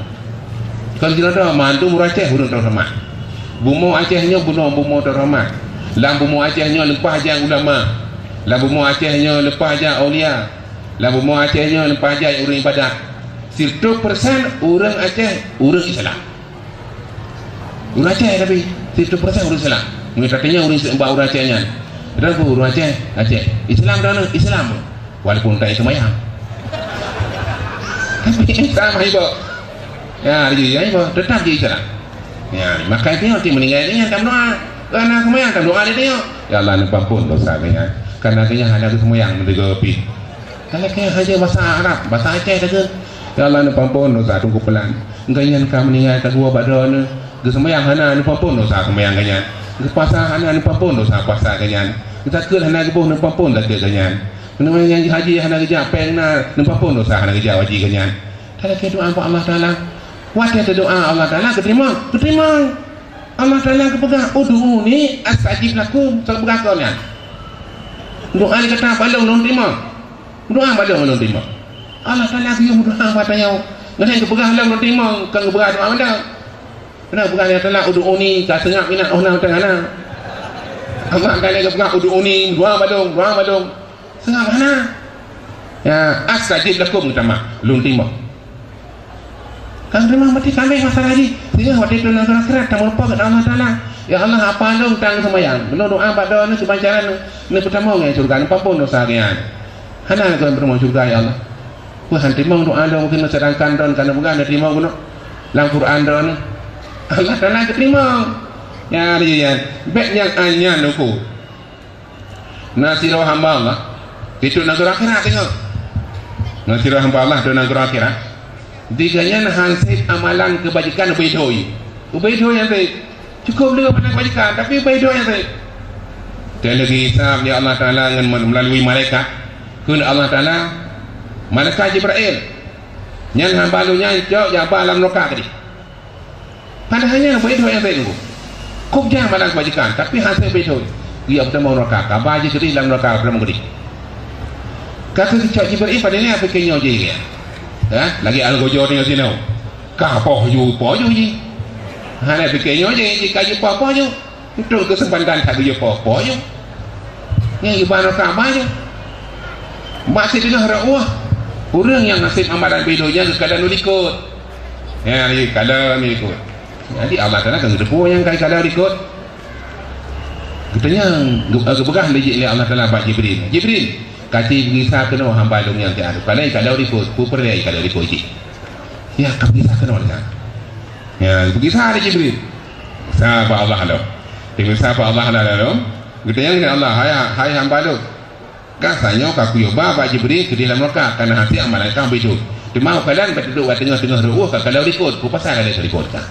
Kon sidroe mandum ureueng Aceh ureueng teuhoreumat. Bumoe Aceh nyoe bunoe bumoe teuhoreumat. Lam bumoe Aceh nyoe leupah jak ulama. Lam bumoe Aceh nyoe leupah jak aulia. Lam bumoe Aceh nyoe leupah jak ureueng ibadat. Sireutoh persen ureueng Aceh ureueng Islam. Ureueng Aceh tapi sireutoh persen ureueng Islam. Meunyoe tatanyong ureueng Islam bak ureueng Aceh nyan, "Kenapa ureueng Aceh?" "Aceh." "Islam dah na?" "Islam." Walaupun tak sembahyang. Tapi Islam haiba. Ya, dia ya haiba, tetap dia Islam. Ya, maka itu nanti meninggal dia yang tak berdoa. Karena sembahyang tak berdoa dia tengok. Ya Allah, neupampun dosa dia. Karena dia hana sembahyang mentegopi. Kalau kaya hanya bahasa Arab, bahasa Aceh dah ke? Ya Allah, neupampun dosa Teungku Pelan. Gobnyan ka meninggal ka geuwoe bak droeneuh. Geuseumbahyang hana neupampun dosa seumbahyang gobnyan. Geupuasa hana neupampun dosa puasa gobnyan. Geuzakat hana geuboh neupampun zakat gobnyan. Meunyoe nyang haji hana geujak péng na, neupapon dosa hana geujak haji geuh nyan. Talakée doá bak Allah Taala. Watée teudoá Allah Taala geuteurimong, geuteurimong. Allah Taala geupeugah, "Ud'uni astajib lakum." Soe geupeugah kon nyan? Doá di kata bak lôn, lôn teurimong. Doá bak lôn, lôn teurimong. Allah Taala geuyue meudoá bak tanyoe. Ngon geupeugah lôn, lôn teurimong, kon geupeugah doá bak lôn. Keuneuk peugah lé Allah Taala, "Ud'uni," ka seungab ingat, oh, na mantong hana. Amat ka lé geupeugah, "Ud'uni," doá bak lôn, doá bak lôn. Seungab hana. Ya, "Astajib lakum," geutamah, lôn teurimong. Kan teurimong berarti ka abéh masalah jih. Sehingga watée teuh lam akhirat, tameurumpok keu Allah Taala. "Ya Allah, apa lôn tang seumayang. Lôn doá bak Droeneuh keubancaran neupeutamong ngon syeuruga, neupapon dosa geuhnyan. Hana lôn peutamong syeuruga, ya Allah." Peue han teurimong doá lôn keunoe, seudangkan droen ka neupeugah neuteurimong keunoe lam Quran droeneuh. Allah Taala geuteurimong. Nyan, nyan, nyan. Bék nyang an nyan uku. Na sidroe hamba Allah, itu nanggroe akhirat teungoh. Na sidroe hamba Allah, itu nanggroe akhirat. Di gobnyan han sép amalan keubajikan ubé doi. Ubé doi han sép. Cukup lé amalan keubajikan, tapi ubé doi han sép. Dan lagi hisab lé Allah Taala ngon meulalu malaikat. Kheun Allah Taala, "Malaikat Jibril, nyan hamba lôn nyan cok jak ba lam neuraka keudeh." Padahai nyan ubé doi han sép. Kub jai amalan keubajikan, tapi han sép ubé doi. Geujak peutamong neuraka, ka ba jih keudeh lam neuraka, peutamong keudeh. Ka keuh geucok Jibril, padahai nyan pike nyoe jih. Ha? Lagée algojo teungoh sinoe. Ka poh ju, poh ju jih. Hana pike nyoe jih, jih ka jipoh, poh ju. Beutôi keuseumpatan that geuyue poh-poh nyoe. Nyang iban rasa abah nyoe. Bak sideungoh reu'ueh, ureuëng nyang naseb amalan ubé doi nyan geukalon u likot. Ya, geukalon u likot. Jadi, Allah Taala kan geuteupeue nyang ka geukalon u likot. Geutanyong, geu-, geupeugah lé jih lé Allah Taala bak Jibril. "Jibril, kati peugisa keunoe hamba lôn nyang teuadu. Kalon ikalon u likot, peue peureulée ikalon u likot jih?" Ya, ka peugisa keunoe lé nyan. Ya, peugisa lé Jibril. Sa bak Allah lom. Teuma sa bak Allah lom. Geutanyong lé Allah, "Hai, hai hamba lôn, ka sa nyoe ka kuyue ba bak Jibril keudeh lam neuraka, ka na hasé amalan kah ubé doi. Teuma ukalon bak duek bak teungoh-teungoh reu'ueh ka kalon u likot, peue pasai ka lheueh u likot kah?"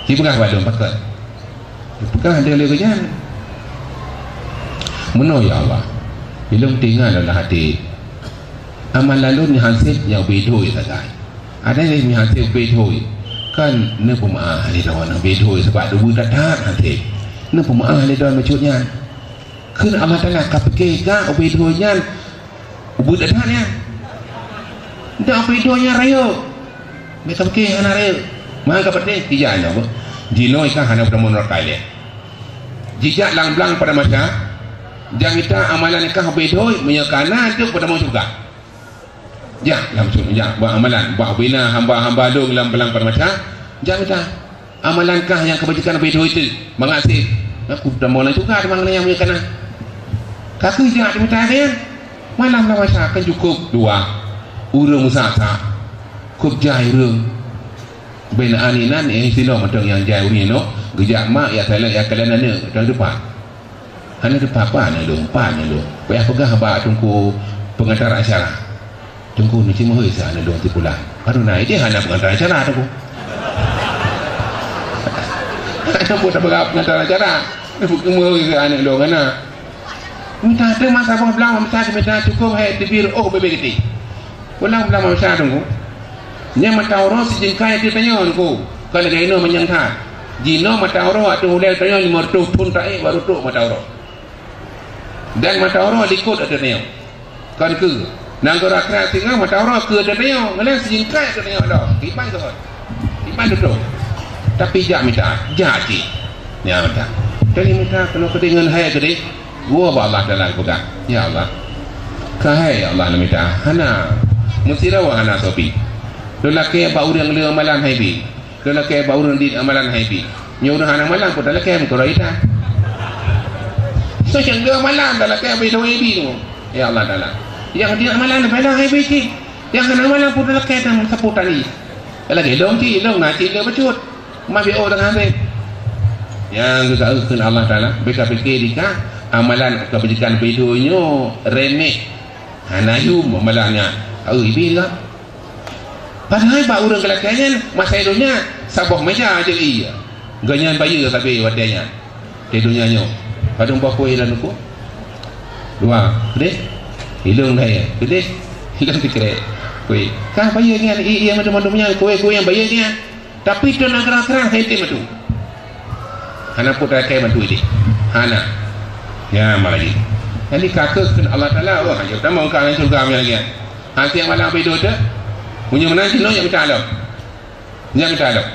Jipeugah bak lôn, "Pakon?" Jipeugah lé gobnyan, "Meunoe ya Allah, ilôn teuingat lam até." Amalan lôn nyang han sép nyang ubé doi sagai. Ada nyang han sép ubé doi, kan neupeumeu'ah lé droeneuh ubé doi sabab dubeuet that-that han sép. Neupeumeu'ah lé droeneuh bacut nyan. Kheun Allah Taala, "Ka pike ka ubé doi nyan ubeuet that-that nyan? Dak ubé doi nyan rayeuk. Bèk ka pike hana rayeuk. Meuhan ka patéh, ija nyoe beuh. Jinoe ka hana peutamong neuraka ilèe. Jijak lam blang padang mahsyar, jamita amalan kah ubé doi, meunyoe ka na, teuk peutamong syeuruga." Jak lam su-, jak buat amalan, buat bina hamba-hamba lôn lam blang padang mahsyar. Jak mita amalan kah nyang keubajikan ubé doi teuh, mangat sép. Aku tamong lam syeuruga teuma ngon nyang meunyoe ka na. Ka keuh jak mita nyan. Malam lam mahsyar kan cukup dua. Ureuëng meusak-sak. Kub jai ureuëng. Bèk na aneuk nan, eh, sinoe mantong nyang jai ureuëng nyoe. Geujak mak, ya salah, ya kalian aneuk, dan depan. Hana teupeue-peue aneuk lôn, pat aneuk lôn. Payah peugah bak teungku peungantar acara. "Teungku, neucit meuhôi sa aneuk lôn sipulan." Baru na idéh hana peungantar acara, teungku. Hana buet peugah peungantar acara. Neucit meuhôi sa aneuk lôn, hana. Mita teuma saboh blang mita, mita cukup hai teubiet, oh, bebe geuti. Ulang blang mita, teungku. Nyan mata uroe sijeungkai ateueh tanyoe, teungku. Kon lagèe inoe manyang that. Jinoe mata uroe ateueh ulèe tanyoe limong reutôh thon taék baru trok mata uroe. Dan mata uroe likot ateueh tanyoe. Kon keu. Nanggroe akhirat singoh mata uroe keu ateueh tanyoe. Ngon lagèe sijeungkai ateueh tanyoe dah. Kiban keu. Kiban tutoe. Tapi jak mita, jak cit. Nyan mita. Jadi mita keunoe keudéh ngon hai keudéh. Gua bak Allah Taala geupeugah, "Ya Allah, keuhai ya Allah neumita, hana, meusidroe hana soe bi. Lôn lakèe bak ureuëng le amalan hai bi. Lôn lakèe bak ureuëng dit amalan hai bi. Nyoe ureuëng hana amalan pun talakèe meukeurah ita. Soe nyang le amalan talakèe bak ureuëng hai bi tu. Ya Allah Taala. Nyang dit amalan leubeh hai bi cit. Nyang hana amalan pun talakèe dan sapu tali. Lagèe lôn cit, lôn na cit le bacut." Mabiôh teungoh habéh. Nyang geugaéh kheun Allah Taala, bèk kapike dika amalan keubajikan ubé doi nyoe remeh. Hana yum amalan nyan. Aeu ibi ka. Padahai bak ureuëng keulakèe nyan masa donya saboh meja aja iya. Gobnyan bayeue sabe watèe nyan. Di donya nyoe. Padum boh kueh lam nuku? Dua. Deh. Ilong daya, keudeh. Ilong sikrek. Weh, ka bayeue nyan, i, i, mandum-mandum nyan, kue-kue nyang bayeue nyan. Tapi tu na keurang-keurang, hai tem tu. Hana pun takai bantu ideh. Hana. Ya, malah lagi. Jadi, ka keu kheun Allah Taala, wah, ya, utama ka dalam syurga lagi. Hana malah bedo tu. Punya meunan cinoe nyang mita lom. Nyang mita lom.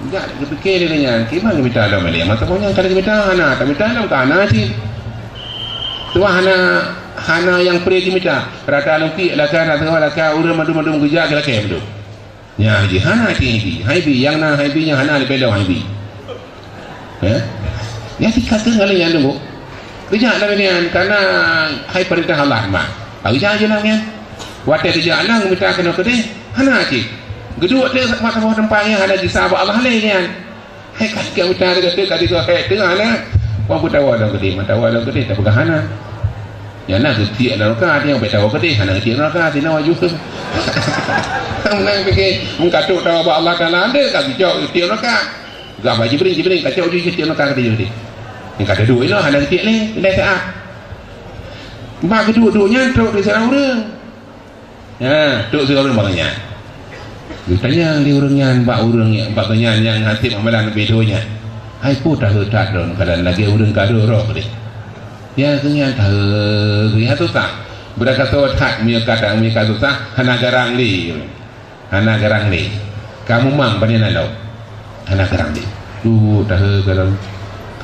Enggak, geupike lé nyan. Kiban geumita lom lé. Masa nyan ka geumita hana, ka mita lom ka hana cit. Tuah hana, hana nyang pre geumita. Rata lungki, laka, rata laka, ureueng mandum-mandum geujak, geulakée mandum. Nya, ji hana cit, ji. Hai bi, nyang na hai bi, nyang hana leubeh lom hai bi. Ya? Nyan sikap keu ngalai nyan tunggu. Geujak lam nyan, karena hai peurintah Allah mah. Geujak je lam nyan. Watée geujak lam, geumita keunoe keudeh, hana cit. Geuduek teuk mat saboh teumpat nyan hana jisa bak Allah lé nyan. Hai ka geumita deungon teuk, ka digoe hai teuk hana. Wan peutawa lom keudeh, meukawa lom keudeh, tapeugah hana. Nyan na geutiek lam neuraka, nyang bèk tawa keudeh, hana geutiek lam neuraka, sinoe aju. Meunan pike, meukatrok tawa bak Allah Taala, ande ka geucok geutiek lam neuraka. Gah bak Jibril, Jibril, kacok uji keu naka keu Jibril. Nyang kata dua inoe hana geutik lé, indai saat. Bak geuduek-duek nyan trok di seurang ureueng. Ha, trok seurang ureueng bak nyan. Geutanyong lé ureueng nyan bak ureueng nyan, bak nyan nyang hasé amalan leubeh dua nyan. Hai peue tahe that droe nyan lagèe ureueng ka rhot-rhot deh. Nyan keu nyan tahe, keu nyan susah. Beurakasoe that meunyoe ka that, meunyoe ka susah, hana garang lé. Hana garang lé. Kamoe mang bani na lom. Hana garang lé. Duek tahe garang.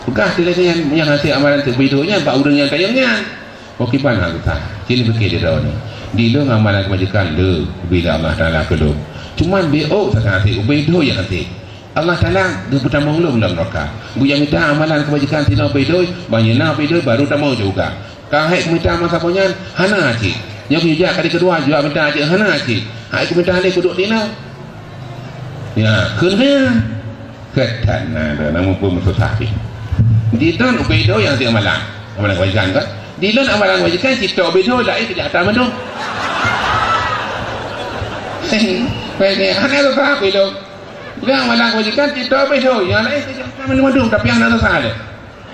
Peugah lé nyan nyang hasé amalan teubido nyan bak ureueng nyang tanyong nyan. Oh kiban hana susah. Cit pike di droeneuh. Di lôn amalan keubaikan le bila Allah Taala keu lôn. Cuman beu ôk sakai hasé ubé dua nyang hasé. Allah Taala geupeutamong lôn lam neuraka. Beu nyang mita amalan keubaikan sinoe ubé dua, ban nyan na ubé dua baru tamong syeuruga. Ka hai mita masa nyan hana cit. Nyoe geujak kali keudua jua mita cit hana cit. Hai kumita lé kuduek dinoe. Ya, kheun nyan. Keu that na, na muphom susah pih. Di droen ubé dua nyang teumalang. Amalan keubaikan kan? Di lôn amalan keubaikan cit ubé dua laén kejahatan mandum. Baik ni, hana susah ubé dua. Bukan amalan keubaikan cit ubé dua, nyang laén kejahatan mandum, tapi hana susah lé.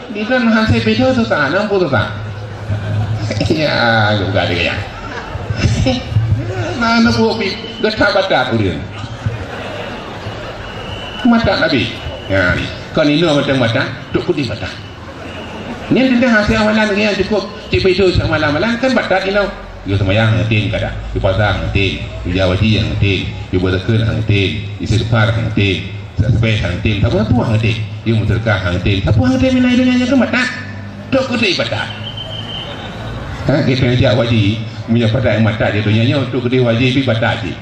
Di kan hasé beda susah, nampu susah. Ya, juga ada gaya. Mana buah pi, gata batat ureueng. Mata Nabi. Ya, ni. Kan inoe mata-mata, tok kudi mata. Nyan teuntang hasé amalan nyang cukup, cit beda amalan-amalan kan batat inoe. Yue seumayang hana tem kada, yue puasa hana tem, yue jak haji hana tem, yue beuzakeuet hana tem, istighfar hana tem, tasbih hana tem, sapeue-sapeue hana tem, yue meuseudeukah hana tem, sapeue hana tem inan donya nyoe keu mata. Tok keu ibadat. Ha, kita jak haji, meunyoe padat mata di donya nyoe, tok keu haji pih batat jih.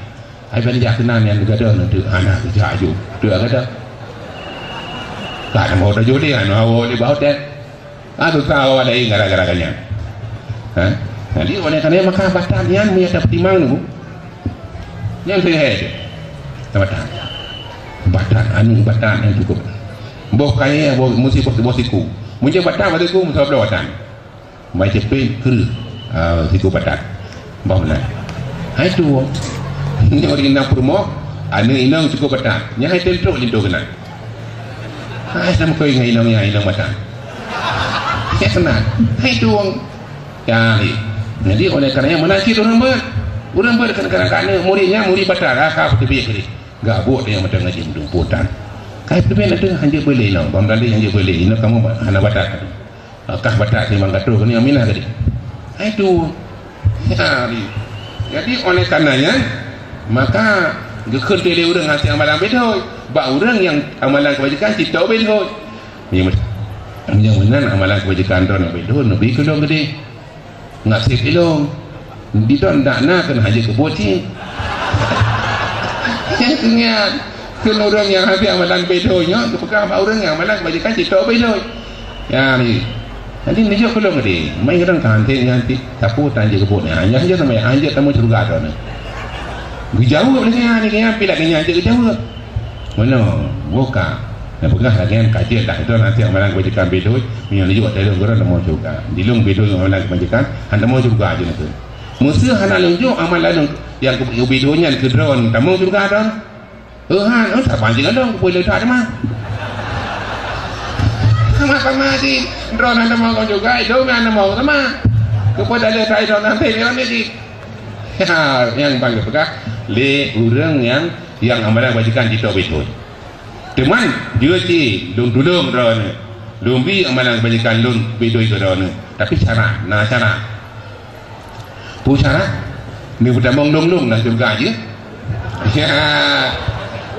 Ai ban jak keunan nyang gadôh nyan teuk hana geujak aju. Teuk gadôh. Ka na mau tajok lé, hana hawa lé bak hotel. Ah, susah awak laén gara-gara nyan. Ha? Jadi, oleh karena maka batat nyan meunyo tapeutimang tu, nyan seuhai tu. Batat. Batat, anu batat nyang cukup. Boh kayèe, boh, meusti boh, boh siku. Meunyo batat, boh siku, meusti boh batat. Mai cepet, kreueh. Ah, siku batat. Bah meunan. Hai tu. Nyoe di na peurumoh, aneuk inong cukup batat. Nyan hai tem trok linto keunan. Hai sama koi ngon inong nyan, inong batat. Ya keunan. Hai tu wong. Ya, hai. Jadi oleh karena meunan cit ureueng beuet. Ureueng beuet keunan-keunan ka aneuk murid nyan murid batat. Ah, ka beuteubiet keudeh. Gak buet nyang meuteungaji meudumputan. Kai peubiet na teungoh hanjeuet beulé inong. Bang tadi hanjeuet beulé. Inong kamoe hana batat. Kah batat si Mang Gatot keuneuk Aminah tadi. Hai tu. Ya, jadi oleh karenanya, maka geukheun lé ureueng hasé amalan beutôi. Bak ureueng nyang amalan kebajikan cit ubé beutôi. Meunyoe, meunyoe meunan amalan kebajikan droe ubé beutôi, neubi keu lôn keudeh. Ngaseb ilong. Di droen dak na keuneuk hanjeuet keu buet cit. Nyan keu nyan, keu ureueng nyang habéh amalan beutôi nyoe, geupeugah bak ureueng nyang amalan kebajikan cit ubé beutôi. Ya, ni. Jadi neujok keu lôn keudeh. Mai ureueng ka hanté nyan cit, sapeue tan hanjeuet keu buet nyan. Hanjeuet, hanjeuet sama hanjeuet tamong syeuruga droeneuh. Geujaweueb lé nyan, nyan pih lagèe nyan cit geujaweueb. Meunoe, buka. Neupeugah lagèe nyan ka jeuet dah, droen hasé amalan kebajikan beutôi, meunyoe neujok teuh lôn keu droen tamong syeuruga. Di lôn beutôi amalan kebajikan, han tamong syeuruga jeuet neukheun. Meuseu hana lôn jok amalan nyang ubé beutôi nyan keu droen tamong syeuruga droen. Tuhan, oh, saban jih ngon lôn, peue leutak teuma. Sama-sama jih, droen han tamong syeuruga, lôn han tamong teuma. Apa dah ada tahi dong nanti dia ni di. Ha, nyang bang peugah lé ureuëng nyang, nyang amalan kebajikan jitôk beutôi. Teuma, jeuet cit lôn tulông droeneuh. Lôn bi amalan kebajikan lôn beutôi keu droeneuh. Tapi syarat, na syarat. Peue syarat? Neupeutamong lôn-lôn lam syeuruga jih. Ya.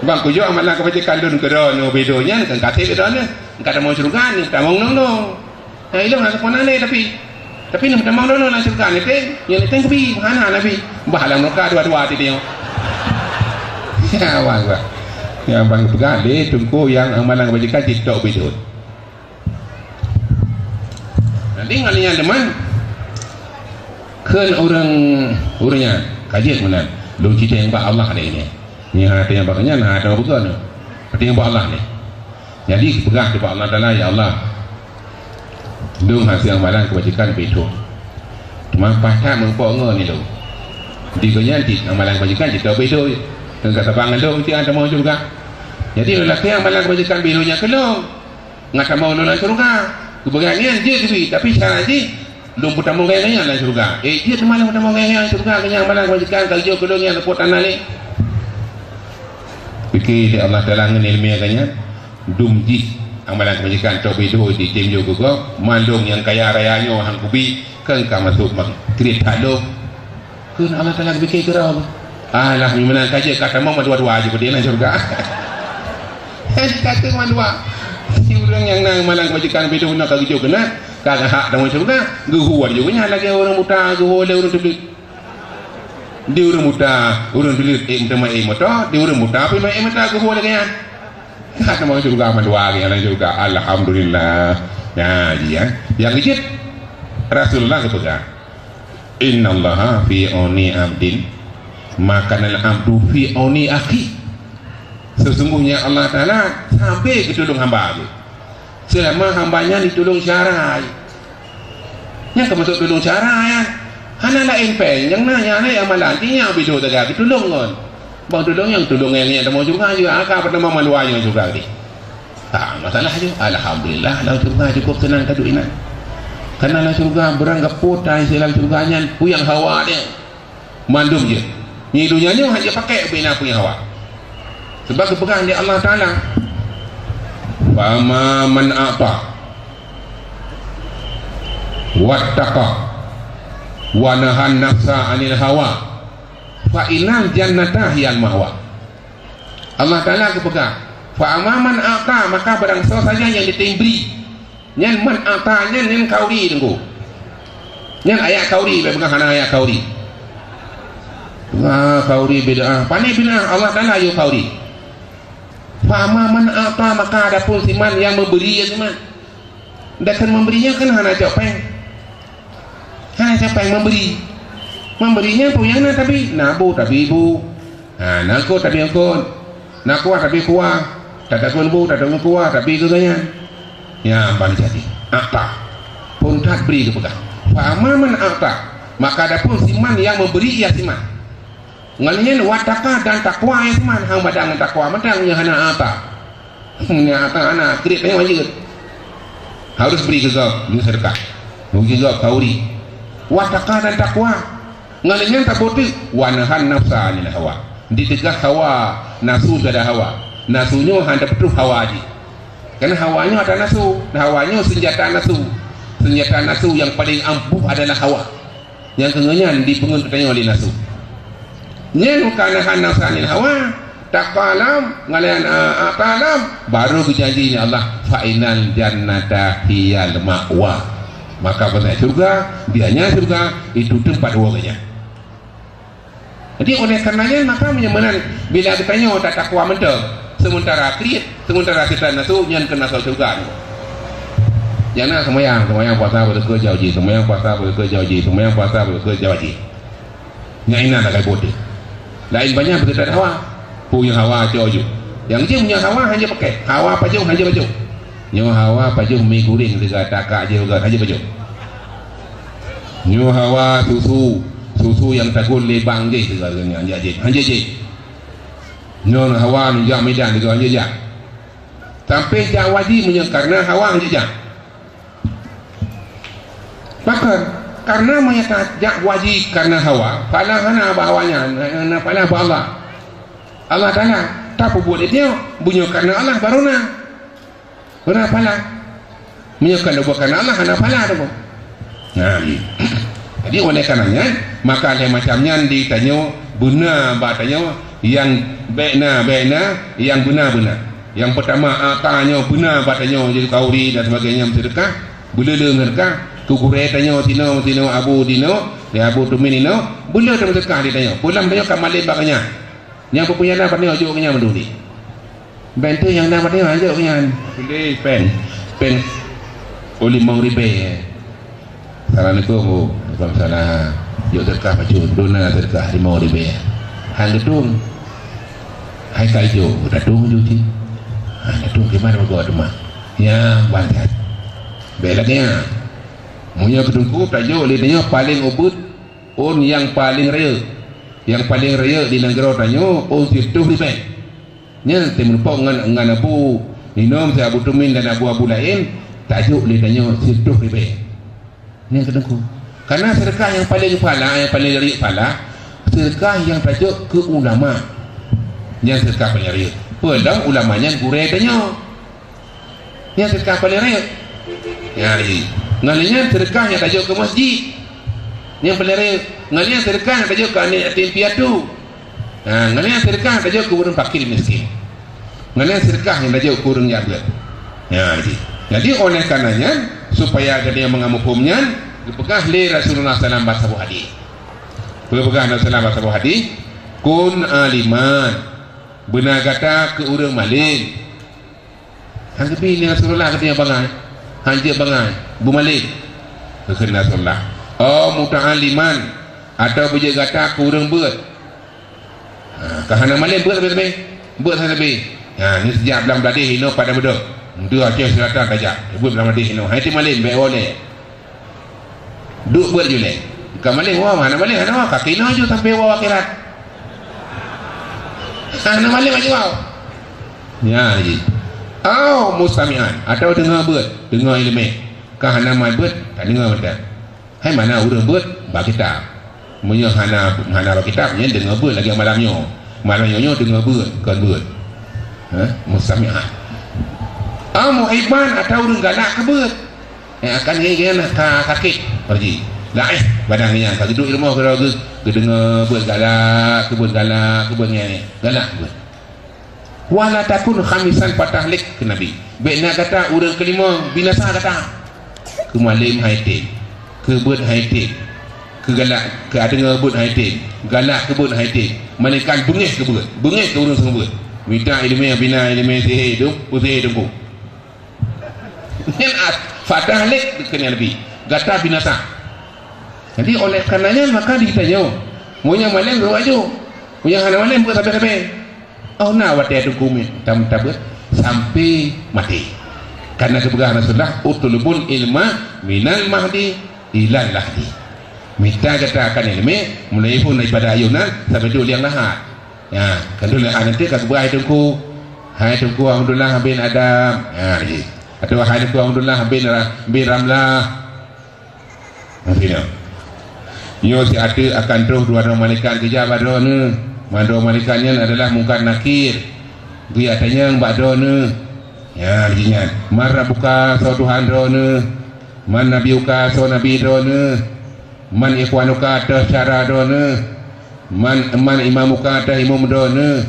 Bang kujok amalan kebajikan lôn keu droeneuh beutôi nyan, kan ka trép droeneuh. Ka tamong syeuruga, neupeutamong lôn-lôn. Nah, ilong hana seupôt na lé tapi. Tapi neupeutamong droeneuh lam syeuruga, neutém, nyang neutém kubi, hana nabi. Bah lam neuraka dua-dua tiep nyoe. Ya, bang, bang. Ya, bang peugah lé teungku nyang amalan kebajikan jitôk beutôi. Nanti ngon nyan teuma kheun ureuëng, ureuëng nyan, ka jeuet meunan. Lôn cit teuingat bak Allah lé nyan. Nyan hana teuingat bak nyan, hana teuingat bak Allah lé. Jadi peugah bak Allah Taala, "Ya Allah, lôn hase amalan kebajikan beutôi. Teuma paih that meurumpok ngon lôn." Di gobnyan cit amalan kebajikan jitôk beutôi. Ngon ka saban ngon lôn cit hana tamong syeuruga. Jadi lôn lakée amalan kebajikan beutôi nyan keu lôn. Ngon tamong lôn lam syeuruga. Keubeugian nyan jeuet keubi, tapi syarat jih lôn peutamong gaya-gaya lam syeuruga. Eh, jeuet teuma lôn peutamong gaya-gaya lam syeuruga, keu nyang amalan kebajikan ka geujok keu lôn nyang seupôt na lé. Pike lé Allah Taala ngon ileumèe geuh nyan, dum jih amalan kebajikan tôk beutôi jitem jok keu gob, mandum nyang kaya raya nyoe han kubi, kheun ka masôk bak kriet that lôn. Kheun Allah Taala geupike keudroe. Alah, meunan ka jeuet ka tamong mandua-dua jih peudeh lam syeuruga. Ka tamong mandua. Si ureuëng nyang na amalan kebajikan beutôi na ka geujok keunan, ka hak tamong syeuruga, geuhue jih nyan lagée ureuëng buta geuhue lé ureuëng teubiet. Di ureuëng buta, ureuëng teubiet, ék meuteumé ék meuto, di ureuëng buta pih meuék meuto geuhue lagée nyan. Ka tamong syeuruga mandua lagée lam syeuruga. Alhamdulillah. Nah, jih ya. Nyang keujeuet Rasulullah geupeugah, "Innallaha fi auni abdin, ma kanal abdu fi auni akhi." Sesungguhnya Allah Taala sabe geutulông hamba geuh. Seulama hamba nyan jitulông syara. Nyan ka masôk tulông syara nyan. Hana laén péng, nyang na nyan hana amalan, jih nyang beutôi teuga geutulông ngon. Bang tulông nyang tulông nyang nyan tamong syeuruga juga, ka peutamong mandua nyang syeuruga tadi. Tak masalah je. Alhamdulillah, lam syeuruga cukup seunang ka duek inan. Karena lam syeuruga beurang geupeue tai lam syeuruga nyan, peue nyang hawa dia. Mandum jeuet. Nyoe donya nyoe hana jipakèk ubé na peue nyang hawa. Sebab geupeugah lé Allah Taala, "Fa amma man a'ta wattaqa wa nahan nafsa 'anil hawa, fa innal jannata hiyal ma'wa." Allah Taala geupeugah, "Fa amma man a'ta," maka barang soe saja nyang jitem bri. Nyan man a'ta nyan, nyan khauri, Teungku. Nyan ayat khauri, bèk peugah hana ayat khauri. Ah, khauri bid'ah. Pane bid'ah, Allah Taala yôh khauri. Fa amma man a'ta, maka adapun si man nyang meubri, ya si man. Dakhan meubri nyan kan hana cok péng. Hana cok péng meubri. Meubri nyan peue nyang na tabi? Na bu, tabi bu. Ha, na eungkôt tabi eungkôt, na kuah tabi kuah, tatagun bu, tatagun kuah, tabi keu gobnyan. Nyan ban jadi. A'ta. Phon that bri geupeugah. Fa amma man a'ta, maka adapun si man nyang meubri, ya si man. Ngon nyan wattaqa, dan takwa, ya si man. Hang madan ngon takwa, madan nyang hana a'ta. Nyan a'ta hana, kriet tanyoe jeuet. Harus bri keu gob, meuseudeukah. Bri keu gob khauri. Wattaqa dan takwa. Ngon lagèe nyan taboh teuk, wa nahan nafsa 'anil hawa. Diteugah hawa, nafsu daripada hawa. Nafsu nyoe hana tapeutrôh hawa jih. Karena hawa nyoe atra nafsu, dan hawa nyoe seunjata nafsu. Seunjata nafsu nyang paleng ampuh adalah hawa. Nyang keu nyan dipeungeut geutanyoe lé nafsu. Nyan ka nahan nafsa 'anil hawa, takwa lam, ngon lagèe nyan, a, a'ta lam, baru geujanji lé Allah, "Fa innal jannata hiyal ma'wa." Maka beuna syeuruga, biasanya syeuruga itu teumpat woe geuhnyan. Jadi, oleh karena nyan, maka meunyoe meunan, bila geutanyoe tatakwa mantong, sementara kriet, sementara seutan nafsu, nyan keuh na syeuruga nyoe. Nyang na seumayang, seumayang puasa beutôi jauh jih, seumayang puasa beutôi jauh jih, seumayang puasa beutôi jauh jih. Nyan inan takai boh teuh. Laén banyak beutôi hawa. Peue nyang hawa cok ju. Nyang jih meunyoe hawa hana jipakèk. Hawa pajoh hana jipajôh. Nyoe hawa pajoh mi goreng siga takak jih ugat hana jipajôh. Nyoe hawa susu, susu nyang tagun lé bang jih siga nyan jak jih. Hana jih. Nyoe hawa jak Medan siga hana jak. Sampai jak Wadi meunyoe karena hawa hana jak. Pakon? Karena meunyo tajak wajéb karena hawa, pahala hana bak hawa nyan, hana pahala bak Allah. Allah Taala, tapeubuet lé tanyoe, beunyoe karena Allah baru na. Beuna pahala. Meunyoe kon bukan Allah, hana pahala tu. Nah, jadi oleh karena nyan, maka lé macam nyan di tanyoe, beuna bak tanyoe, nyang bèk na, bèk na, nyang beuna, beuna. Nyang pertama, ata nyoe beuna bak tanyoe, jadi khauri dan sebagainya, meuseudeukah, beuleuleung meuseudeukah, keu gurèe tanyoe sinoe, sinoe abu sinoe, di abu tumin inoe, beuleuleung meuseudeukah di tanyoe. Pulang tanyoe ka malém bak nyan. Nyang peue-peue nyang na bak nyoe jok keu nyan mandum. Bèk teuh nyang na bak nyoe jok keu nyan. Tuléh pèng. Pèng. Oh, limong ribèe. Assalamualaikum, Bu. Waalaikumsalam. Jok seudeukah bacut. Dona seudeukah limong ribèe. Han geutueng. Hai ka jok, geutueng ju cit. Han geutueng kiban meugo teuma. Nyan ban that. Bèk lagèe nyan. Meunyoe keu teungku tajok lé tanyoe paleng ubit, ôn nyang paleng rayeuk. Nyang paleng rayeuk di nanggroe tanyoe ôn sireutôh ribèe. Nyan teumeureumpok ngon, ngon Abu Inom, si Abu Tumin dan Abu-abu laén, tajok lé tanyoe sireutôh ribèe. Nyan keu teungku. Karena seudeukah nyang paleng pahala, nyang paleng rayeuk pahala, seudeukah nyang tajok keu ulama. Nyan seudeukah paleng rayeuk. Peue lom ulama nyan gurèe tanyoe. Nyan seudeukah paleng rayeuk. Nyan lagèe. Ngon lagèe nyan seudeukah nyang tajok keu masjid. Nyan paleng rayeuk. Ngon lagèe nyan seudeukah nyang tajok keu aneuk yatim piatu. Ha, ngon lagèe nyan seudeukah nyang tajok keu ureueng fakir miskin. Ngon lagèe nyan seudeukah nyang tajok keu ureueng jak beuet. Nyan lagèe. Jadi oleh karena nyan, supaya gata nyang meungamuphom nyan, geupeugah lé Rasulullah sallallahu alaihi wasallam bak saboh hadis. Geupeugah Rasulullah bak saboh hadis, "Kun aliman." Beuna gata keu ureueng malém. Han geubi lé Rasulullah keu tanyoe bangai. Han jeuet bangai. Beumalém. Geukheun Rasulullah. Oh, muta'alliman. Atawa beujeuet gata keu ureueng beuet. Ha, ka hana malém beuet sabe-sabe. Beuet sabe-sabe. Ha, nyoe sijak blang bladeh inoe pada beudôh. Dua Aceh Selatan tajak. Beuet blang bladeh inoe. Hai ti malém, bèk woe lé. Duek beuet ju lé. Ka malém, woe, hana malém, hana woe. Ka keunoe ju sampai woe akhirat. Hana malém aju woe. Nyan jih. Au mustami'an, atawa deungoe beuet, deungoe ileumèe. Ka hana mat beuet, tadeungoe mantong. Hai mana ureueng beuet bak kitab. Meunyoe hana, hana bak kitab, nyan deungoe beuet lagèe malam nyoe. Malam nyoe, nyoe deungoe beuet, kon beuet. Ha? Mustami'an. Au muhibban, atawa ureueng galak keu beuet. Eh, akan nyan ka sakét, Pak Haji. Laén, badan nyan ka geuduek di rumoh, geu-, geu-, geudeungoe beuet galak, keu beuet galak, keu beuet nyan, galak beuet. "Wa la takun khamisan fatahlik," kheun Nabi. Bèk na gata ureueng keulimong, binasa gata. Keu malém hai tem, keu beuet hai tem, keu galak, keu adeungoe beuet hai tem, galak keu beuet hai tem. Malaikat beungéh keu beuet, beungéh keu ureueng seumeubeuet. Mita ileumèe, bina ileumèe, sihé, dum, peusihé teungku. Nyan at-, fatahlik kheun Nabi, gata binasa. Jadi, oleh karena nyan, maka ditanyoe, meunyoe malém, beuet aju. Meunyoe hana malém, beuet sabe-sabe. Oh, na watèe teungku mi-, tam-, tabeuet sampai maté. Karena geupeugah Rasulullah, "Utlubul ilma minal mahdi ilal lahdi." Mita gata akan ileumèe, mulai phôn daripada ayeunan sampai duek liang lahat. Ya, kan dulu, ah, nanti ka geupeugah hai teungku. Hai teungku Abdullah bin Adam. Ya, lagi. Atawa hai teungku Abdullah bin Ra-, bin Ramlah. Maksudnya. Nyoe siat teuk akan troh dua droe malaikat geujak bak droeneuh. Mandua malaikat nyan adalah Mungkar Nakir. Geujak tanyong bak droeneuh. Ya, lagi nyan. Man rabbuka, soe Tuhan droeneuh? Man nabiyuka, soe nabi droeneuh? Man ikhwanuka, toh syedara droeneuh? Man, man imamuka, toh imum droeneuh?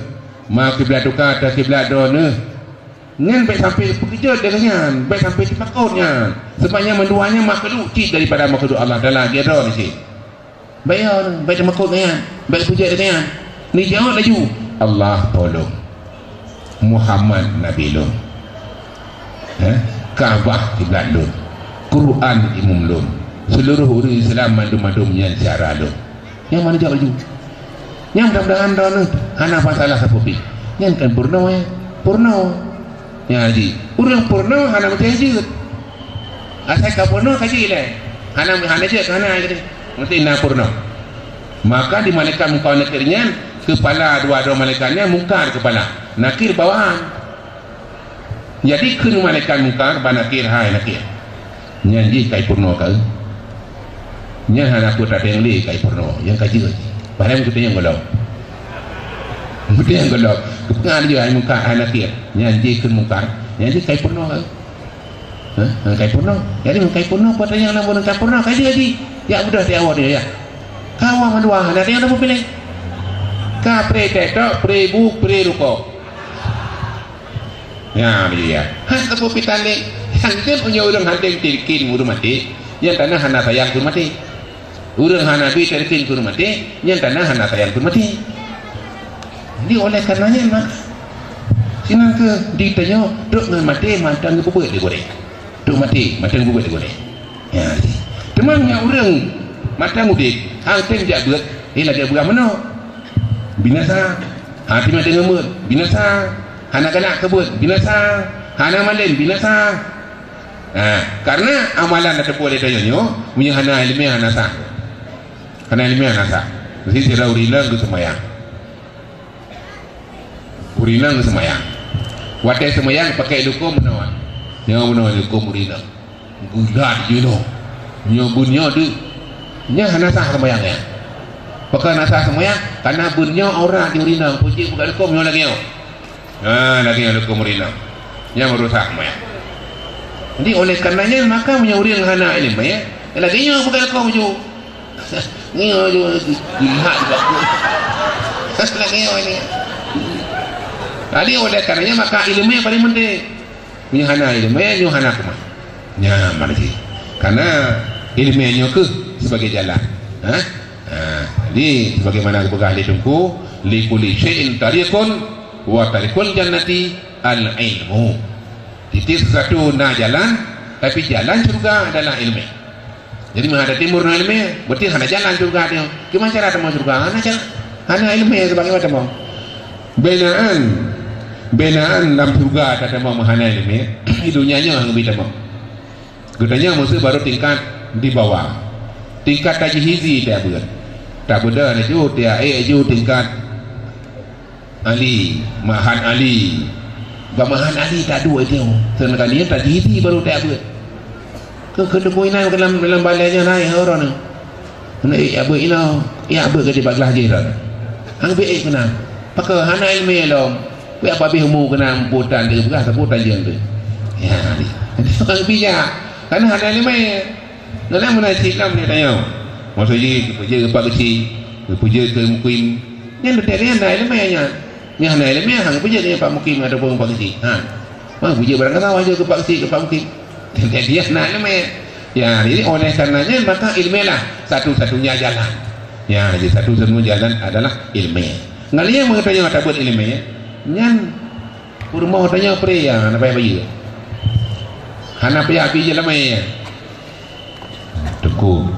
Ma kiblatuka, toh kiblat droeneuh? Nyan bèk sampai teupeukeujeut deungon nyan, bèk sampai teumakot nyan. Sebab nyan mandua nyan makhluk cit daripada makhluk Allah Taala, lagèe droeneuh cit. Bèk yo, bèk teumakot ngon nyan, bèk peujeuet deungon nyan. Neujaweueb laju, "Allah po lôn, Muhammad nabi lôn, eh, Ka'bah kiblat lôn, Quran imum lôn, seuluruh ureueng Islam mandum-mandum nyan syedara lôn." Nyan meunan jaweueb laju. Nyan mudah-mudahan droeneuh hana masalah sapeue pih. Nyan kan peurunoe, ya? Peurunoe. Nyan jih. Ureueng peurunoe hana meusti jeuet. Asai ka peurunoe ka jeuet ilèe. Hana, hana jeuet, hana jeuet. Meusti na peurunoe. Maka di malaikat Mungkar Nakir nyan, keupala dua droe malaikat nyan Mungkar keupala, Nakir bawahan. Jadi kheun malaikat Mungkar bak Nakir, "Hai Nakir, nyan jih ka ipeurunoe keu?" Nyan hana peue tateng lé kai peurunoe, nyang ka jeuet. Barang geutanyoe gohlom. Geutanyoe gohlom. Keupeue nyan jeuet hai Mungkar, hai Nakir. Nyan jih kheun Mungkar. Nyan jih kai peurunoe. Hah? Ngon kai peurunoe. Jadi ngon kai peurunoe, peue tanyong lam buleuen kai peurunoe, ka jeuet jih. Jak beudôh di awak dia, ya. Ka awak mandua, hana tanyong lam buleuen piléh. Ka pre TikTok, pre bu, pre rukok. Nyan dia. Han teupeu pitan lé. Nyang jeuet meunyoe ureueng han tem tilkin ureueng maté, nyan tanda hana sayang keu maté. Ureueng hana bi tilkin keu ureueng maté, nyan tanda hana sayang keu maté. Jadi oleh karenanya maka sinan keuh ditanyoe trok ngon maté mantong geupeubuet lé gurée. Trok maté mantong geupeubuet lé gurée. Ya, teuma nyan ureueng mantong udeb, han tem jak beuet, eh, lagée beurah meunoe. Binasa. Hana teuma deungon beuet, binasa. Hana galak keu beuet, binasa. Hana malem, binasa. Ha, karena amalan na teupeue lé tanyoe nyoe, meunyoe hana iéleumé hana sah. Hana iéleumé hana sah. Meusti sira ureueng inong geuseumayang. Ureueng inong geuseumayang. Watée seumayang pakai leukom meunoe. Nyoe meunoe leukom ureueng inong. Geulat jinoe. Nyoe beunyoe deuh. Nyan hana sah seumayang nyan. Pakon hana sah seumayang? Karena beunyoe aurat di ureueng inong, peue jeuet buka leukom nyoe lagée nyoe. Ha, lagée nyan leukom ureueng inong. Nyan baru sah meunan. Jadi oleh karenanya maka meunyoe ureueng hana iéleumé, lagée nyoe buka leukom ju. Nyoe ju, lihat juga. Lagée nyoe ni. Jadi oleh karenanya maka iéleumé paling penting. Meunyoe hana iéleumé, nyoe hana keumah. Nyan mana jih. Karena iéleumé nyoe keuh sebagai jalan. Ha? Ha, jadi sebagaimana geupeugah lé Teungku, "Likulli syai'in tariqun wa tariqul jannati al-ilmu." Tiep-tiep sesuatu na jalan, tapi jalan syurga adalah iéleumé. Jadi meuhadab timur na iéleumé, berarti hana jalan syurga nyoe. Kiban cara tamong syurga? Hana jalan. Hana iéleumé sebagaimana tamong. Binaan, binaan lam syurga tatamong meuhana iéleumé, di donya nyoe hana bi tamong. Geutanyoe meuseu baru tingkat di bawah. Tingkat tajhizi tajak beuet. Tabeudôh laju, tajak ék laju tingkat Ali, Mahat Ali. Bak Mahat Ali taduek itu. Seunang kali tajhizi baru tajak beuet. Keu, keu teungku inan lam, lam balai nyoe na hai uroe nyoe. Hana ék beuet inoe, ék beuet keu di bak glah jih droe. Hana ék keunan. Pakon hana iéleumé lom. Wék apa bih umu keunan butan teuh, peugah sapeue tajeueng teuh. Ya, di. Jadi orang bijak. Karena hana iéleumé. Ngon meunan cit lom tanyoe. Maksud jih, geupeujeuet keu pak keuchik, geupeujeuet keu mukim. Nyan teuntèe nyan na iéleumé nyan. Nyang hana iéleumé, han geupeujeuet nyan pak mukim ataupun pak keuchik. Ha. Mah geupeujeuet barang keu sawah jih keu pak keuchik, keu pak mukim. Teuntèe nyan na iéleumé. Ya, jadi oleh karenanya maka iéleumé lah satu-satunya jalan. Ya, jadi satu-satunya jalan adalah iéleumé. Ngon lé nyang meutanyoe tabeuet iéleumé, nyan peurumoh tanyoe pre ya, hana payah bayeue. Hana payah bi iéleumé. Teungku,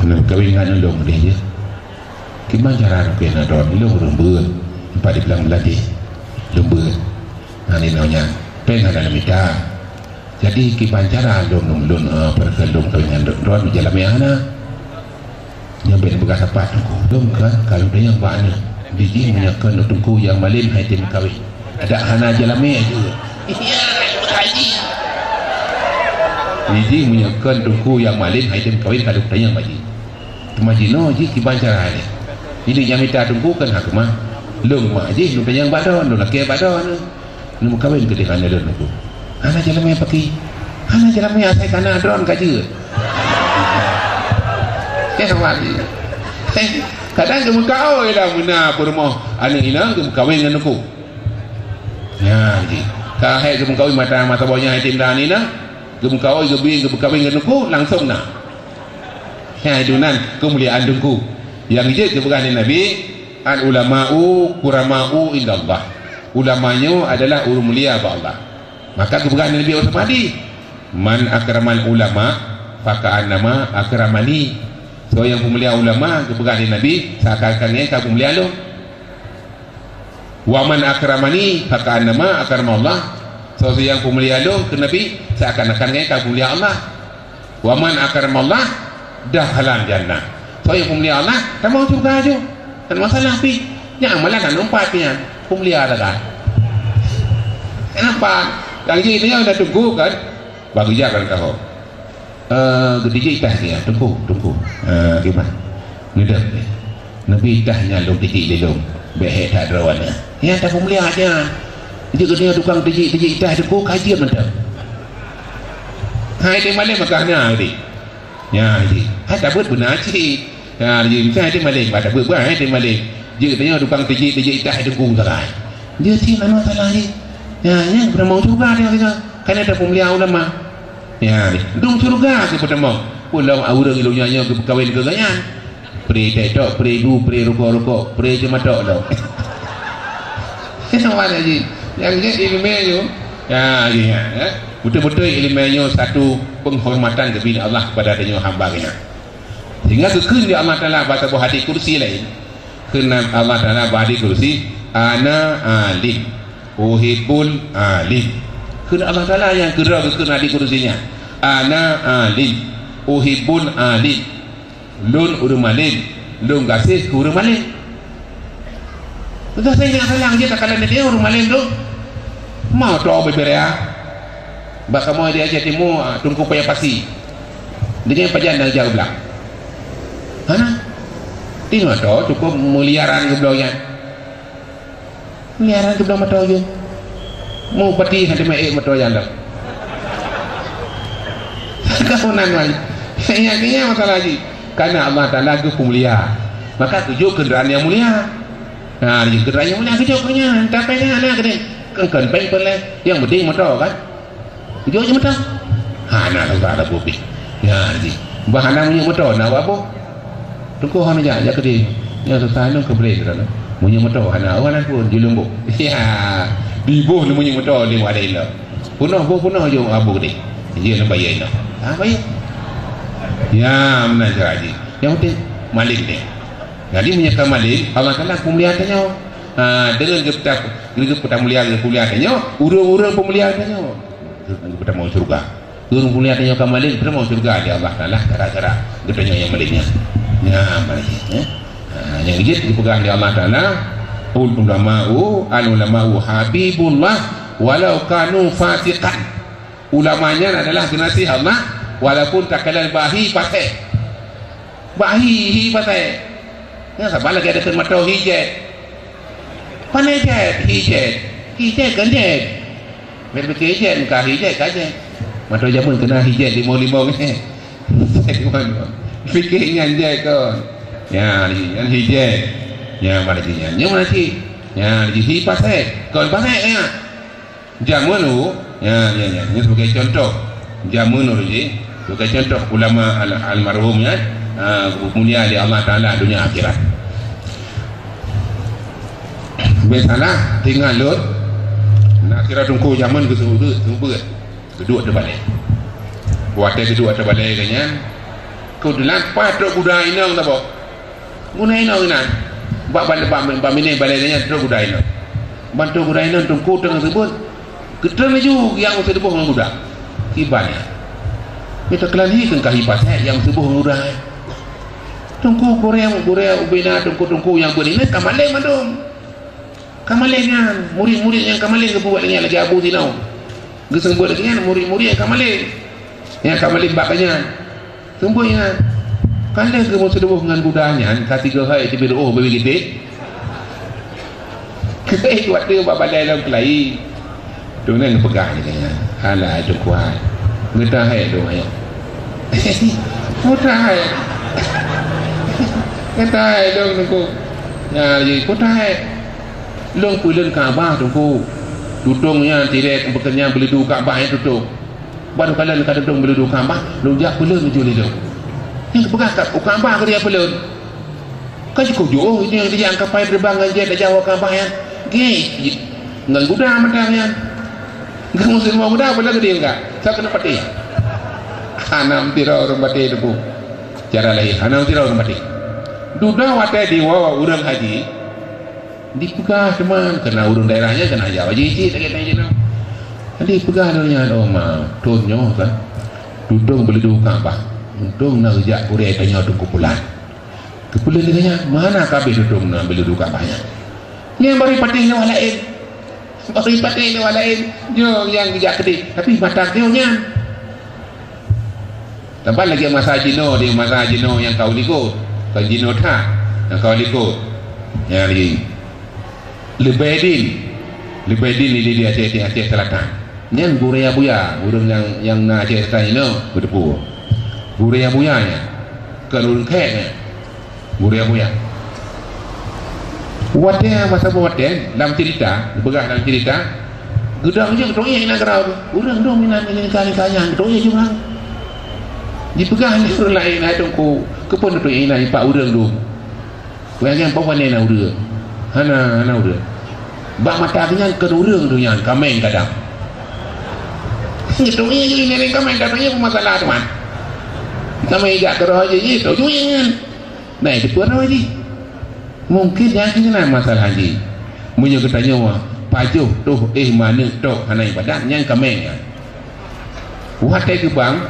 neukawén ngon ulôn deh, ya. Kiban cara neukawén ngon droe? Ulôn ureueng beuet, empat di bilang beulati. Ulôn beuet. Ngon inoe nyan, péng hana neumita. Jadi, kiban cara lôn, lôn, lôn, eh, peureukan lôn kawén ngon droe, jalan meuhana. Nyan bèk neupeugah sapat teungku. Dum kan, kalau ada nyang bak aneuk. Biji meunyoe kheun teungku nyang malem hai tem kawén. Adak hana jalamé jeuet. Iya, haji. Biji meunyoe kheun teungku nyang malem hai tem kawén, kalau ada nyang bak jih. Teuma jinoe jih kiban cara nyan. Jadi nyang mita teungku kan hak keumah. Lôn mak jih, lôn tanyong bak droe, lôn lakèe bak droe. Neumeukawen keudeh aneuk lôn nyoe. Hana jalamé paki. Hana jalamé asai kana droe ka jeuet. Eh, wali. Eh, kadang geumeukawen lah meuna peurumoh aneuk inong geumeukawen ngon teungku. Nyan jih. Ka hai geumeukawen mata, mata boh nyan hai tem dan inong. Geumeukawen, geubi, geumeukawen ngon teungku, langsong na. Nyan itu nan keumuliaan teungku. Nyang jeuet geupeugah lé Nabi, "Al ulama'u kurama'u indallah." Ulama nyoe adalah ureueng mulia bak Allah. Maka geupeugah lé Nabi Muhammad, "Man akramal ulama, faka'annama akramani." Soe nyang peumulia ulama, geupeugah lé Nabi, seakan-akan nyan ka peumulia lôn. "Wa man akramani, faka'annama akramallah." Soe nyang peumulia lôn, kheun Nabi, seakan-akan nyan ka peumulia Allah. "Wa man akramallah dakhalal jannah." Soe nyang peumulia Allah, tamong syeuruga ju. Hana masalah pih. Nyan amalan hana umpat pih nyan. Peumulia Allah kan. Kenapa? Nyang jih nyoe dah teungku kan? Bagi jalan kah. Eh, geutijik tah nyan, teungku, teungku. Eh, gimana? Neudeuh. Neubi tah nyan lôn tijik lé lôn. Bèk hék that droeneuh. Nyan tapeumulia nyan. Jeuet geutanyoe tukang tijik-tijik tah teungku ka jeuet mantong. Hai teuh malém maka na di. Nyan di. Hai tabeuet beuna cit. Nyan di. Hai teuh malém maka tabeuet bah hai teuh malém. Jeuet geutanyoe tukang tijik-tijik tah teungku sagai. Jeuet cit na masalah jih. Nyan, nyan peutamong syeuruga tanyoe. Kan ada peumulia ulama. Ya, dum syeuruga keu peutamong. Ulôn ureueng ilôn nyoe keu peukawen keu gobnyan. Pri teh tok, pri du, pri rukok-rukok, pri ceumatok lom. Sama lagi. Yang ni ileumèe nyoe. Ya, ya, ya. Beutôi-beutôi ileumèe nyoe satu penghormatan keubiet Allah kepada tanyoe hamba geuh nyan. Sehingga geukheun di Allah Taala bak saboh hadis kursi laén. Kheun Allah Taala bak hadis kursi, "Ana alim, uhibbul alim." Kheun Allah Taala nyang keudroe geukheun hadis kursi nyan, "Ana alim, uhibbul alim." Lôn ureueng malém, lôn gaséh keu ureueng malém. Tugaih saya ingat salah, jeuet takalon dia ureueng malém tu. Mau to beubeuraya. Bak kamoe di Aceh Timu, ah, Teungku Paya Pasi. Dengan pajan dan jauh belah. Hana. Tengok to cukup miliaran geubloe nyan. Miliaran geubloe moto jih. Mu pati hana meuék moto nyan dah. Kau nan wai. Saya kira masalah jih. Karena Allah Taala geupeumulia. Maka geujok kenderaan yang mulia. Nah, di kenderaan yang mulia geujok keu nyan, tapi nyan aneuk geude. Kan kan peng pun leh. Yang penting moto kan. Geujok je moto. Hana susah dah bobi. Ya, ji. Bah hana meunyoe moto na apa? Teungku hana jak, jak keudeh. Yang susah anu keu boleh dah. Meunyoe moto hana, oh hana pun di Lumbok. Ya. Di boh ni meunyoe moto di Wadai lo. Punoh boh punoh jong abu keudeh. Iya nak bayar ina. Ha bayar. Ya, mana cara ji. Yang penting malém ni. Jadi meunyoe ka malém, Allah Taala peumulia tanyoe. Ha, dengan geupeutah, geupeutah mulia, geupeumulia tanyoe, ureueng-ureueng peumulia tanyoe. Geupeutah mau syurga. Ureueng peumulia tanyoe ka malém, geupeutah mau syurga di Allah Taala gara-gara geutanyoe nyang malém nyan. Nyan malém, ya. Ha, nyang jeuet geupeugah di Allah Taala, ul ulama'u, al ulama'u habibullah walau kanu fasiqan. Ulama nyan adalah keunaséh Allah walaupun takalon bak hi paséh. Bak hi, hi paséh. Nyan saban lagèe ada kheun moto hi jet. Pane jet, hi jet. Hi jet kan jet. Biar pikir jet, ka hi jet, ka jet. Moto jameun keunan hi jet limong-limong, eh. Pikir nyan jet kon. Ya, nyan hi jet. Ya, mana ji nyan. Nyan mana ji. Ya, ji hi paséh. Kon paséh, ya. Jameun dulu, ya, ya, ya, ini sebagai contoh. Jameun dulu ji, sebagai contoh ulama al-, almarhum ya, ha, mulia di Allah Taala dunia akhirat. Biasalah tinggal lut, nak kira tungku jameun ke sumber, sumber, geduk terbalai. Buat dia geduk terbalai dengan, kau dalam patut budak inong tak boh. Guna inong inan. Bak ban-, bak, bak mineng balai nyan trok guda inong. Ban trok guda inong teungku teungoh seubon. Geutreun laju nyang meuseudeuboh ngon guda. Kiban nyan. Mita keulan hi keu kahi pasék nyang meuseudeuboh ngon guda. Teungku gurèe, gurèe ubena teungku-teungku nyang beuet inong ka malém mandum. Ka malém nyan, murit-murit nyang ka malém geupeubuet lagèe nyan lagèe Abu Sino. Geuseumeubeuet lagèe nyan murit-murit nyang ka malém. Nyang ka malém bak nyan. Seumeubeuet nyan. Ka lheueh geumeuseudeuboh ngon guda nyan, ka sigoe hai teubiet oh beubi geude. Keuhai watèe bak balai lom keulayi. Teungoh geupeugah lagèe nyan. Alah, Teungku hai. Geutanyoe hai lôn ayah. Geutanyoe hai. Geutanyoe hai lôn Teungku. Nyan laju geutanyoe hai. Lôn peulheueh Ka'bah Teungku. Tutong nyan tirek beukeunyan beuleudu Ka'bah nyan tutong. Baru kalon ka tutong beuleudu Ka'bah, lôn jak peulheueh laju lé lôn. Nyan geupeugah ka, u Ka'bah keu jak peulheueh. Ka jikujok, oh, ini nyang dijak kapai teubang ngon jet tajak u Ka'bah nyan. Gèt, ngon guda mantong nyan. Ngon musim guda peulheueh geude ka. Sa keuneuk patéh. Hana meusidroe ureueng patéh Teungku. Cara lahé, hana meusidroe ureueng patéh. Dudoe watèe jiwoe ureueng haji, dipeugah teuma keunan ureueng daerah nyan keunan jak haji cit lagèe tanyoe jinoe. Dipeugah lom nyan, "Oh ma, thôn nyoe kan, tutong beuleudu Ka'bah. Untông na jak gurèe tanyoe Teungku Pulan." Geupeulheueh lagèe nyan, mana ka habéh tutong na beuleudu Ka'bah nyan. Nyan bari patéh nyoe laén. Bari patéh nyoe laén. Nyoe nyang geujak keudéh, tapi mata nyoe nyan. Tambah lagèe masa jinoe, di masa jinoe nyang ka u likot. Kon jinoe that, nyang ka u likot. Nyan lagèe. Leubeh din. Leubeh din di, di Aceh, di Aceh Selatan. Nyan gurèe Abuya, ureueng nyang, nyang na Aceh Selatan jinoe, beuteupeue. Gurèe Abuya nyan. Kon ureueng kèe nyan. Gurèe Abuya. Watèe masa watèe lam cerita, geupeugah lam cerita, geudong jeuet geutu'ék inan keudroe. Ureueng dum inan, inan kali kayang, geutu'ék jeuet bang. Jipeugah lé ureueng laén, "Hai Teungku, keupeue neutu'ék inan pat ureueng dum?" Ureueng nyan, "Pakon na ureueng?" "Hana, hana ureueng." Bak mata geuh nyan kon ureueng dum nyan, kaméng kadang. Geutu'ék jeuet inan kaméng, geutu'ék jeuet peumasalah teuma. Kaméng jak keudroe jih, jih tu'ék jeuet nyan. Nah, itu pun jih. Mungkin nyan keuh na masalah jih. Meunyoe geutanyoe pajoh toh éh maneuk tok hana ibadat, nyan kaméng nyan. Watèe geubang,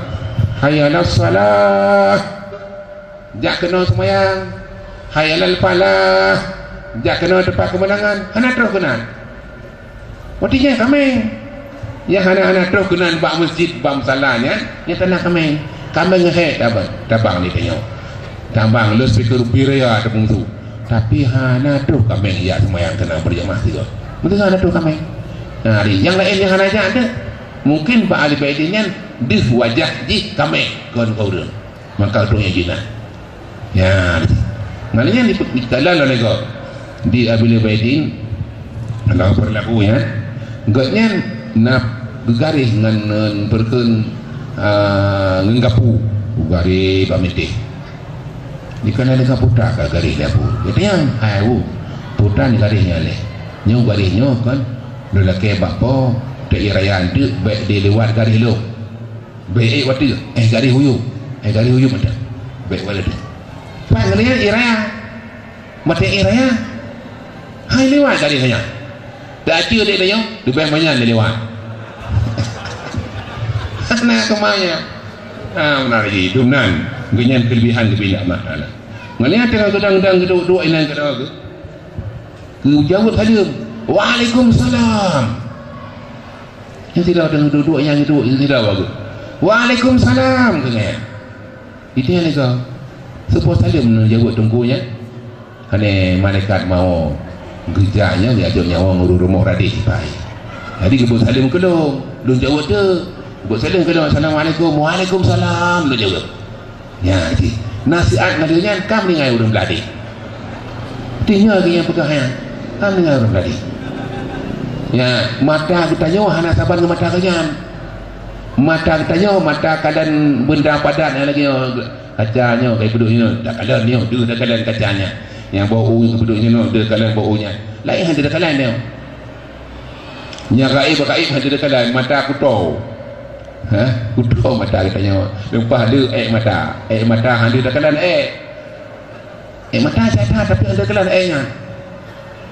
"Hayya 'alas shalah." Jak keunoe seumayang. "Hayya 'alal falah." Jak keunoe teumpat keumeunangan. Hana troh keunan. Watèe nyan kaméng. Nyang hana-hana troh keunan bak meuseujid, bak musala nyan, nyang tanda kaméng. Kaméng hék tabang, tabang di tanyoe. Tabang loudspeaker bri raya teupeue su. Tapi hana troh kaméng jak seumayang keunan beurjamaah sigoe. Meuteumé hana troh kaméng. Nah, di nyang laén nyang hana jak deuh. Mungkin bak ahli Baitin nyan deuh wajah jih kaméng kon ureueng. Maka ureueng nyan jihnyan. Ya, ngon nyan di, di, dalam lagèe di Abi Lubaidin, dalam perilaku nyan, gobnyan na geugaréh ngon, ngon peureukeuen, ah, ngon gapu, geugaréh bak mitéh. Dikana dengan puta ka garéh gapu. Geutanyoe, "Hai, wu, puta ni garéh nyan lé. Nyoe garéh nyoe kon, lôn lakèe bak po, teu ie raya eunteuk bèk dilewat garéh lôn." Bèk ék watèe, éh garéh huyuem, éh garéh huyuem mantong. Bèk watèe. Pat ngon nyan ie raya. Watèe ie raya. Hai lewat garéh nyan. Dak aci dek nyoe, leubeh manyan lé lewat. Hana keumanya. Ah, meunan lagèe dum nan. Gobnyan keulebihan geubi Allah Taala. Ngon nyan teungoh geudang-dang geuduek-duek inan keudroe geuh. Geujaweueb saleuem, "Waalaikumsalam." Nyang sidroe teungoh duek-duek, nyang duek, nyang sidroe bagoe, "Waalaikumsalam," keu nyan. Itu nyang leuga. Seupôt saleuem neujaweueb teungku nyan. Hana malaikat mau geujak nyan, geujak nyawa ngon rumoh radeh sipai. Jadi geubeuet saleuem keu lôn, lôn jaweueb teuk. Geubeuet saleuem keu lôn, "Assalamualaikum." "Waalaikumsalam," lôn jaweueb. Nyan cit. Nasihat ngon lagèe nyan ka meuninggai ureueng blah deh. Teungoh geuh nyang peugah nyan, ka meuninggai ureueng blah deh. Nyan, mata geutanyoe hana saban ngon mata geuh nyan. Mata geutanyoe mata kalon beunda padat nyang lagèe nyoe, kaca nyoe, ka ipeuduek nyoe, takalon nyoe, deuh takalon kaca nyan. Nyang bak u ipeuduek nyoe, deuh takalon bak u nyan. Laén hana takalon nyoe. Nyang gaéb-gaéb hana takalon, mata kuto. Ha? Kuto mata geutanyoe. Leupah le ék mata. Ék mata hana takalon ék. Ék mata that-that, tapi hana takalon ék nyan.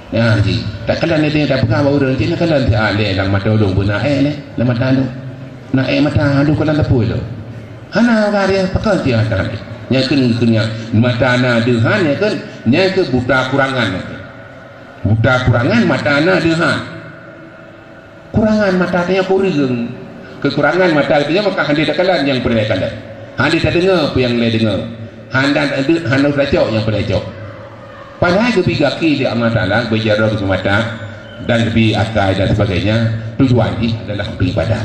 Nyan jih. Takalon lé tapeugah bak ureueng, "Cit neukalon siat lé lam mata ulôn, beuna ék lé lam mata lôn." Na ék mata hana takalon sapeue lôn. Hana garéh pakon cit hana takalon. Nyan keuh, keuh nyan. Mata na deuh han, nyan keuh, nyan keuh buta kurangan nyan keuh. Buta kurangan mata na deuh han. Kurangan mata tanyoe kureueng. Keukurangan mata tanyoe maka hana takalon nyang peureulèe kalon. Hana tadeungoe peue nyang lé deungoe. Hana, hana tacok nyang peureulèe cok. Padahai geubri gaki lé Allah Taala, geubri jaroe, geubri mata, dan geubri akai dan sebagainya, tujuan jih adalah untuk ibadat.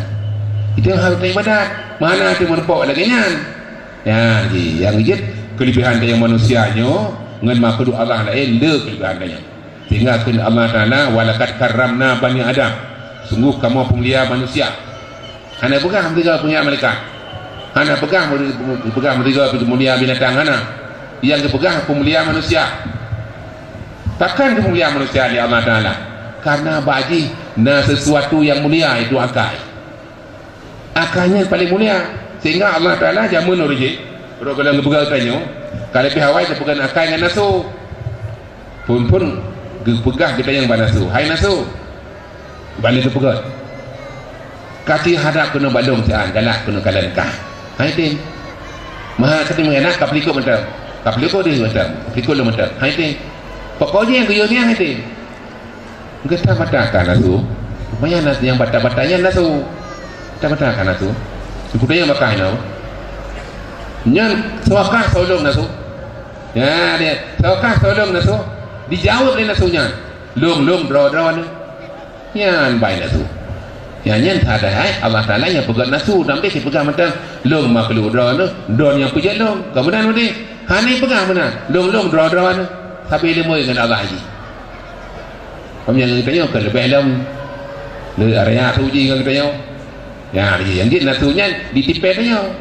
Itu harus ibadat. Mana ada meureumpok lagèe nyan. Nyan jih, nyang jeuet keulebihan tanyoe manusia nyoe ngon makhluk Allah laén le keulebihan tanyoe. Sehingga kheun Allah Taala, "Walaqad karramna bani Adam." Sungguh kamoe peumulia manusia. Hana peugah peumulia malaikat. Hana peugah, peugah peumulia binatang, hana. Nyang geupeugah peumulia manusia. Pakon geupeumulia manusia lé Allah Taala? Karena bak jih na sesuatu nyang mulia, yaitu akai. Akai nyan paléng mulia. Sehingga Allah Taala jameun ureueng jih, roh gohlom geupeugah geutanyoe, ka leubeh awai geupeugah akai ngon naso. Phon-phon geupeugah geutanyoe bak naso, "Hai naso, bani geupeugah. Ka ci hadap keunoe bak lôn siat, galak keunoe kalon kah. Hai tem. Maha ka tem galak, ka peulikot mantong. Ka peulikot deh mantong, ka peulikot lôn mantong. Hai tem. Pokok jih nyang geuyue nyan, hai tem." Geutamata ka naso. Rupanya nas-, nyang bata-bata nyan naso. Tamata ka naso. Geutanyoe bak akai nyoe. Nyan soe kah soe lôn nafsu. Ya, dia. Soe kah soe lôn nafsu. Dijaweueb lé nafsu nyan. Lôn, lôn, droe, droe neuh. Nyan bai nafsu. Nyan, nyan that hai Allah Taala nyang peugah nafsu, dan bèk sipeugah mantong, "Lôn makhluk droe neuh, droe nyang peujeuet lôn." Ka meunan udeh. Hana peugah meunan. Lôn, lôn, droe, droe neuh. Sabe leumoi ngon Allah jih. Kamu nyang geutanyoe keu leubeh lom. Le area tu jih ngon geutanyoe. Ya, nyang jeuet nafsu nyan ditipée tanyoe.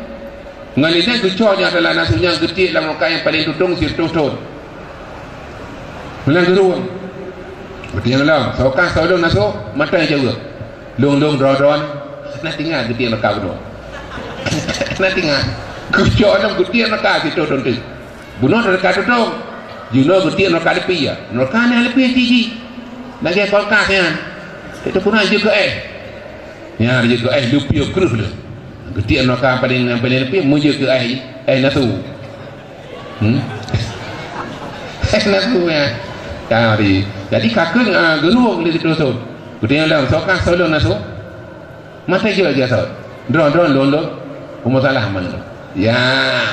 Ngon lé nyan geucok nyoe adalah nafsu nyang geutiek lam raka nyang paleng tutong sireutôh thon. Meunan geurueng. Geutanyoe lom, soe kah soe lôn nafsu, mantong jaweueb. Lôn, lôn, droe, droe neuh. Na tinggai geutiek raka bunoe. Na tinggai. Geucok lom geutiek raka sireutôh thon teuk. Bunoe raka tutong. Jinoe geutiek raka leupie. Raka na leupie ciji. Lagèe kulkas nyan. Itu pun jeuet keu éh. Nyan jeuet keu éh leupie kreueh lé. Geutiek raka paleng, paleng leupie, meujeuet keu éh, éh nafsu. Hmm? Éh nafsu ya. Jadi, jadi kakeueng, ah, geurueng lé sireutôh thon. Geutanyoe lom, soe kah soe lôn nafsu. Mantong jeuet, jeuet saut. Droe, droe, lôn, lôn. Umu salah meunan. Ya,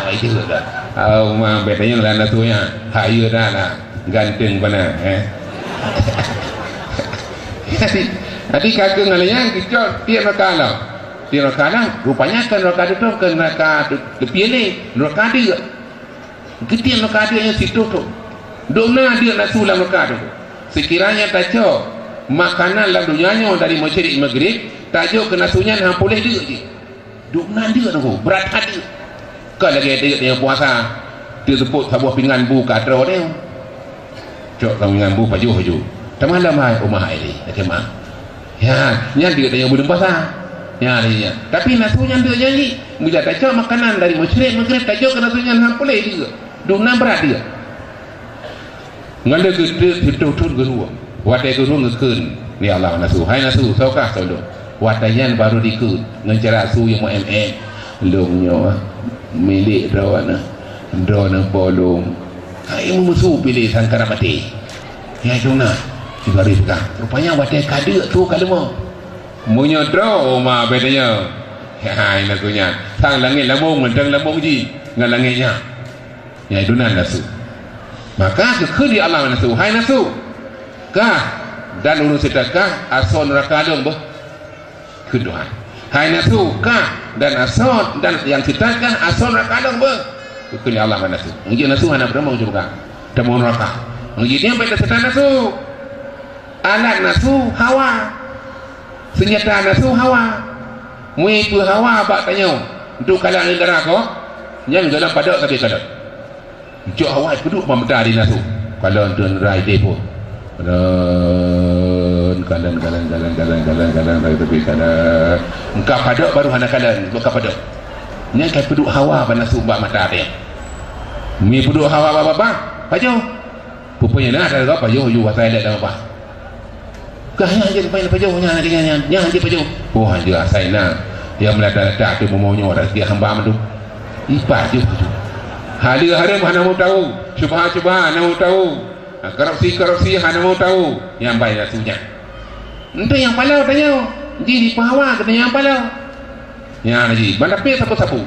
wai jeuet dah. Au ma, bèk tanyong lah nafsu nyan. Hayeue dah lah. Ganteng bana, eh. Jadi, jadi kakeueng ngon lé nyan geucok tiep raka lom. Tiep raka lom, rupanya kon raka tutong, kon raka tu-, leupie lé, raka deuk. Geutiek raka deuk nyan sireutôh thon. Dum na deuk nafsu lam raka tu. Sekiranya tacok makanan lam donya nyoe dari masyrik magrib, tajok keu nafsu nyan han puléh deuk jih. Dum na deuk tu, brat that deuk. Kon lagèe deuk nyang puasa, teuseupôt saboh pingan bu ka troe teuh. Cok lam pingan bu pajoh laju. Teuma lam hai, umah hai lé, macam mana? Ya, nyan deuk tanyoe buleuen puasa. Ya, ya. Tapi nafsu nyan deuk nyan jih. Bila tacok makanan dari masyrik magrib, tajok keu nafsu nyan han puléh deuk. Dum na brat deuk. Ngon lé geuteuk sireutôh thon geurueng. Watèe geurueng geukheun lé Allah nafsu, "Hai nafsu, soe kah soe lôn?" Watèe nyan barô dikheun ngon cara su nyang meu-em-em, "Lôn nyoe milék droeneuh, droeneuh po lôn." Hai meumusu piléh sangkara maté. Nyang itu na, sibaris peugah. Rupanya watèe ka deuk tu ka leumo. Meunyoe droe, oh ma, bèk tanyoe. Hai, lagu nyan. Sang langèt lamong, mantong lamong jih ngon langèt nyan. Nyang itu nan nafsu. Maka geukheun lé Allah nafsu, "Hai nafsu, kah dan ureueng seutôt kah asoe nuraka lôn beuh?" Kheun Tuhan. "Hai nafsu, kah dan asoe dan nyang seutôt kah asoe nuraka lôn beuh?" Geukheun lé Allah ngon nafsu. Ngon jih nafsu hana peutamong syeuruga. Tamong nuraka. Ngon jih nyan bèk taseutôt nafsu. Alat nafsu hawa. Seunjata nafsu hawa. Meupeu hawa bak tanyoe untuk kalon dara ko, nyan golom padok sabe kalon. Jok hawa peuduek bak mata di nafsu. Kalon teun rai deh pun. Kalon, kalon, kalon, rai tapi kalon. Engka padok baru hana kalon, engka padok. Nyan ka peuduek hawa bak nafsu bak mata teuh. Mi peuduek hawa bak babah, pajoh. Pupanya na ada pajoh, yu asai dak dalam babah. Kah nyan jeuet pajoh, nyan, nyan, nyan, nyan jeuet pajoh. Oh, hana jeuet asai na. Nyang meulata-lata tu meumonyot rezeki hamba mandum. Ipajoh tu. Haleue hareuem hana meu tahu, syubhat-syubhat hana meu tahu. Ha, korupsi-korupsi hana meu tahu. Nyang bai nafsu nyan. Enteuk nyang paloe tanyoe, jih dipeuhawa keu nyang paloe. Nyan jih, ban dapet sapeue-sapeue.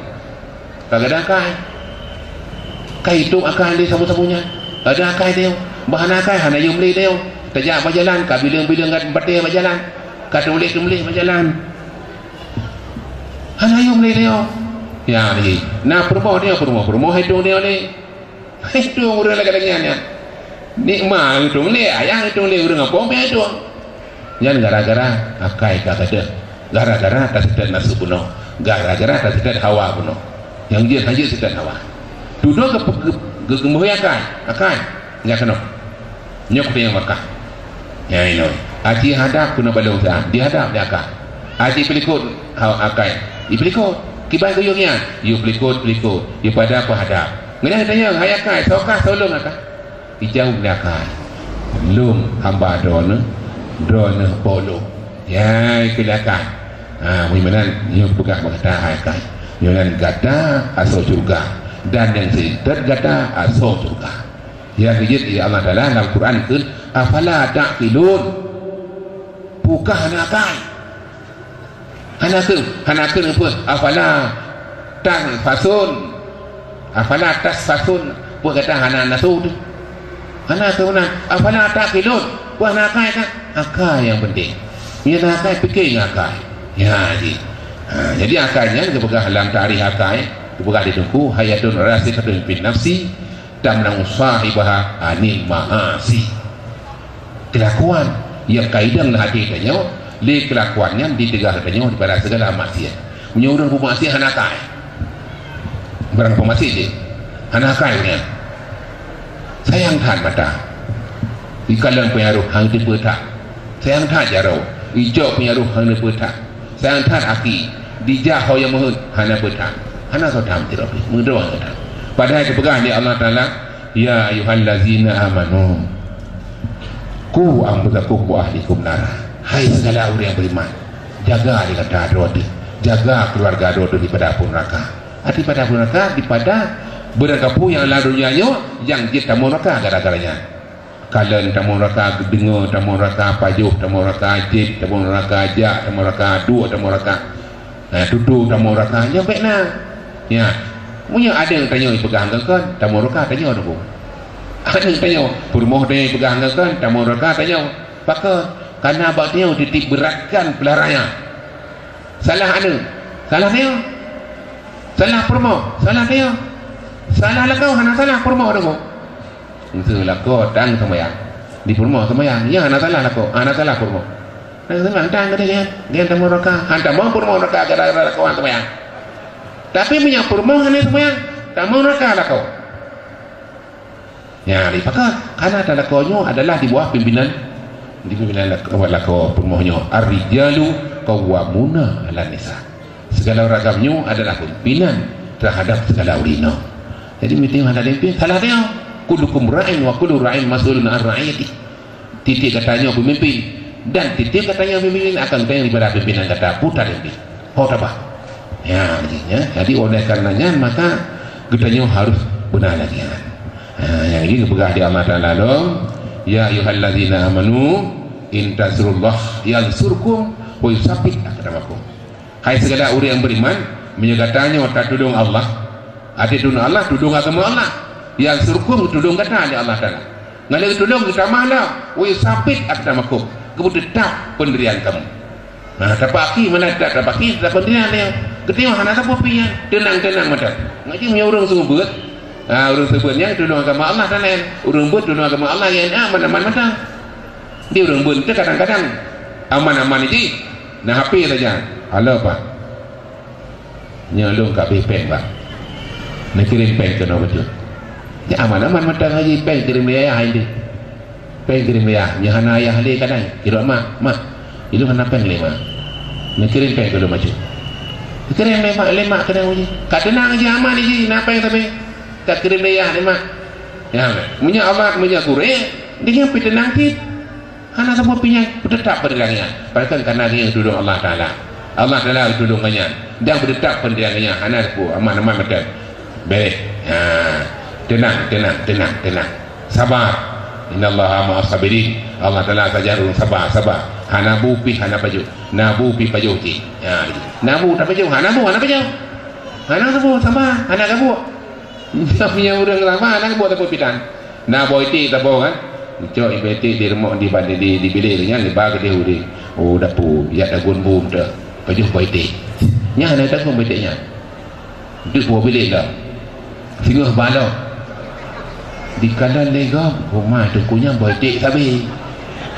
Ka gadang akai. Ka itôp akai lé sapeue-sapeue nyan. Gadang akai tanyoe. Bah hana akai, hana yum lé tanyoe. Tajak bak jalan, ka bileueng-bileueng gat batée bak jalan. Ka tuléh-tuléh bak jalan. Hana yum lé tanyoe. Nyan jih. Na peurumoh tanyoe, peurumoh, peurumoh hai tueng tanyoe lé. Hai tueng ureueng lagée nyan nyan. Nikmat hai tueng lé, ayah hai tueng lé, ureueng gampông pih hai tueng. Nyan gara-gara akai ka gadeuh. Gara-gara taseutôt nafsu bunoe. Gara-gara taseutôt hawa bunoe. Nyang jeuet hana jeuet seutôt hawa. Dudoe geu-, geu-, geu-, geumeuhôi akai. Akai, nyan keunoe. Nyoe kupeue nyang Makkah. Nyan inoe. Aci hadab keunoe balong siat. Dihadab di akai. Aci peulikot ha-, akai. Dipeulikot. Kiban geuyue nyan. Yue peulikot, peulikot. Yue padab, peuhadab. Ngeunah tanyong, hai akai, soe kah soe lôn akai? Ijaweueb lé akai, "Lôn hamba droeneuh, droeneuh po lôn." Nyan keuh lé akai. Ha, meunyoe meunan, nyoe peugah bak gata hai akai. Nyoe nan gata asoe syeuruga, dan nyang seutôt gata asoe syeuruga. Nyang geujeuet lé Allah Taala lam Quran kheun, "Afala ta'qilun?" Peu kah hana akai? Hana kheun, hana kheun peue? "Afala ta'fasun?" Afala tasfasun, peue gata hana nasu teuh? Hana keunan. Afala taqilun, peue hana akai kah? Akai nyang penting. Meunyo na akai, pike ngon akai. Ya, ji. Ha, jadi akai nyan geupeugah lam takrif akai, geupeugah di teungku, hayatun rasikhatun fin nafsi, tamna'u sahibaha anil ma'asi. Keulakuan nyang ka idong lam até tanyoe, lé keulakuan nyan jicegah tanyoe daripada segala maksiat. Meunyoe ureuëng peumaksiat hana akai, barang peumaksiat jih, hana akai nyan. Sayang that mata, ikalon peunyarôh hana teupeu that. Sayang that jaroe, icok peunyarôh hana teupeu that. Sayang that aki, dijak ho nyang meuheuet, hana peue that. Hana soe that meuteurapeuet, meudroe that. Padahai geupeugah lé Allah Taala, "Ya ayyuhallazina amanu, qu anfusakum wa ahlikum nara." Hai segala ureuëng beriman, jaga diri gata droe teuh, jaga keluarga droe teuh daripada apui neraka. Daripada apui neraka, daripada barang kapeue nyang lam donya nyoe nyang jeuet tamong neraka gara-gara nyan. Kalon tamong neraka, geudeungoe tamong neraka, pajoh tamong neraka, jieb tamong neraka, jak tamong neraka, duek tamong neraka. Nah, tutoe tamong neraka, nyan bék na. Ya. Meunyoe aneuk tanyoe ipeugah ngon kon, tamong neraka tanyoe nunggu. Aneuk tanyoe, peurumoh tanyoe ipeugah ngon kon, tamong neraka tanyoe. Pakon? Karena bak tanyoe titiek beuratkan peularanya. Salah aneuk, salah tanyoe. Salah peurumoh, salah tanyoe. Salah lakoe, hana salah peurumoh nunggu. Meuseu lakoe tan seumayang, di peurumoh seumayang, nyan hana salah lakoe, hana salah peurumoh. Hana salah tan geude nyan, nyan tamong neraka, han tamong peurumoh neraka gara-gara lakoe han seumayang. Tapi meunyoe peurumoh hana seumayang, tamong neraka lakoe. Nyan, dipakon, karena lakoe nyoe adalah di bawah pimpinan, di pimpinan lakoe, lakoe peurumoh nyoe. Ar-rijalu qawwamuna 'alan nisa. Segala ragam nyoe adalah pimpinan terhadap segala ureuëng inong. Jadi, meunyoe hana dipimpin, salah dia. "Kullukum ra'in wa kullu ra'in mas'ulun 'an ra'iyati." Tieb-tieb gata nyoe pemimpin, dan tieb-tieb gata nyoe pemimpin akan geutanyong daripada pimpinan gata, peue that pimpin. Ho tabah. Ya, jadi, ya. Jadi, oleh karena nyan, maka geutanyoe harus beuna lagée nyan. Ha, nyang lagée geupeugah di Allah Taala lom, "Ya ayyuhallazina amanu, in tansurullah yansurkum wa yusabbit aqdamakum." Hai segala ureuëng nyang beriman, meunyoe gata nyoe tatulông Allah, até tulông Allah, tulông agama Allah, yansurkum, tulông gata lé Allah Taala. Ngon lagée tulông geutamah lom, wa yusabbit aqdamakum, geupeuteutap peundirian kamu. Nah, tapaki mana tak tapaki, tetap peundirian dia. Keutiwa hana sapeue pih nyan, teunang-teunang mata. Ngaji meunyoe ureuëng seumeubeuet, ha, ureuëng seumeubeuet nyan tulông agama Allah Taala. Ureuëng beuet tulông agama Allah nyan, ah, aman-aman mata. Di ureuëng beuet tu kadang-kadang aman-aman jih. Na H P saja. Halo, Pak. Nyoe lôn ka abéh péng, Pak. Neukirém péng keunoe bacut. Nyan aman-aman mantong haji péng kirém lé ayah indeh. Péng kirém lé ayah. Nyoe hana ayah lé kadang. Kirém mak, mak. Ilôn hana péng lé mak. Neukirém péng keu lôn bacut. Neukirém lé mak, lé mak kadang uji. Ka teunang jih aman jih, na péng sabe. Ka kirém lé ayah lé mak. Ya, meunyoe awak, meunyoe gurée, dia pih teunang cit. Hana sapeue pih nyan, peuteutap peundirian nyan. Pakon? Karena nyan tulông Allah Taala. Allah Taala tulông nyan. Dan peuteutap peundirian nyan. Hana sapeue, aman-aman mantong. Béreh. Ha. Teunang, teunang, teunang, teunang. Sabar. Innallaha ma'as sabirin. Allah Taala sajan ureuëng sabar, sabar. Hana bu pih, hana pajoh. Na bu pih pajoh cit. Ha, na bu tapajoh, hana bu, hana pajoh. Hana sapeue, sabar, hana gabuk. Tapi nyang ureuëng sabar, hana gabuk sapeue pitan. Na boh iték saboh kan? Icok boh iték di rumoh di, di, di bilék nyan, diba keudeh u di, u dapu, jak dagun bum teuh. Pajoh boh iték. Nyan hana tagun boh iték nyan. Deuek boh bilék dah. Singoh balok. Dikalon lé gob, rumah teungku nyan boh iték sabe.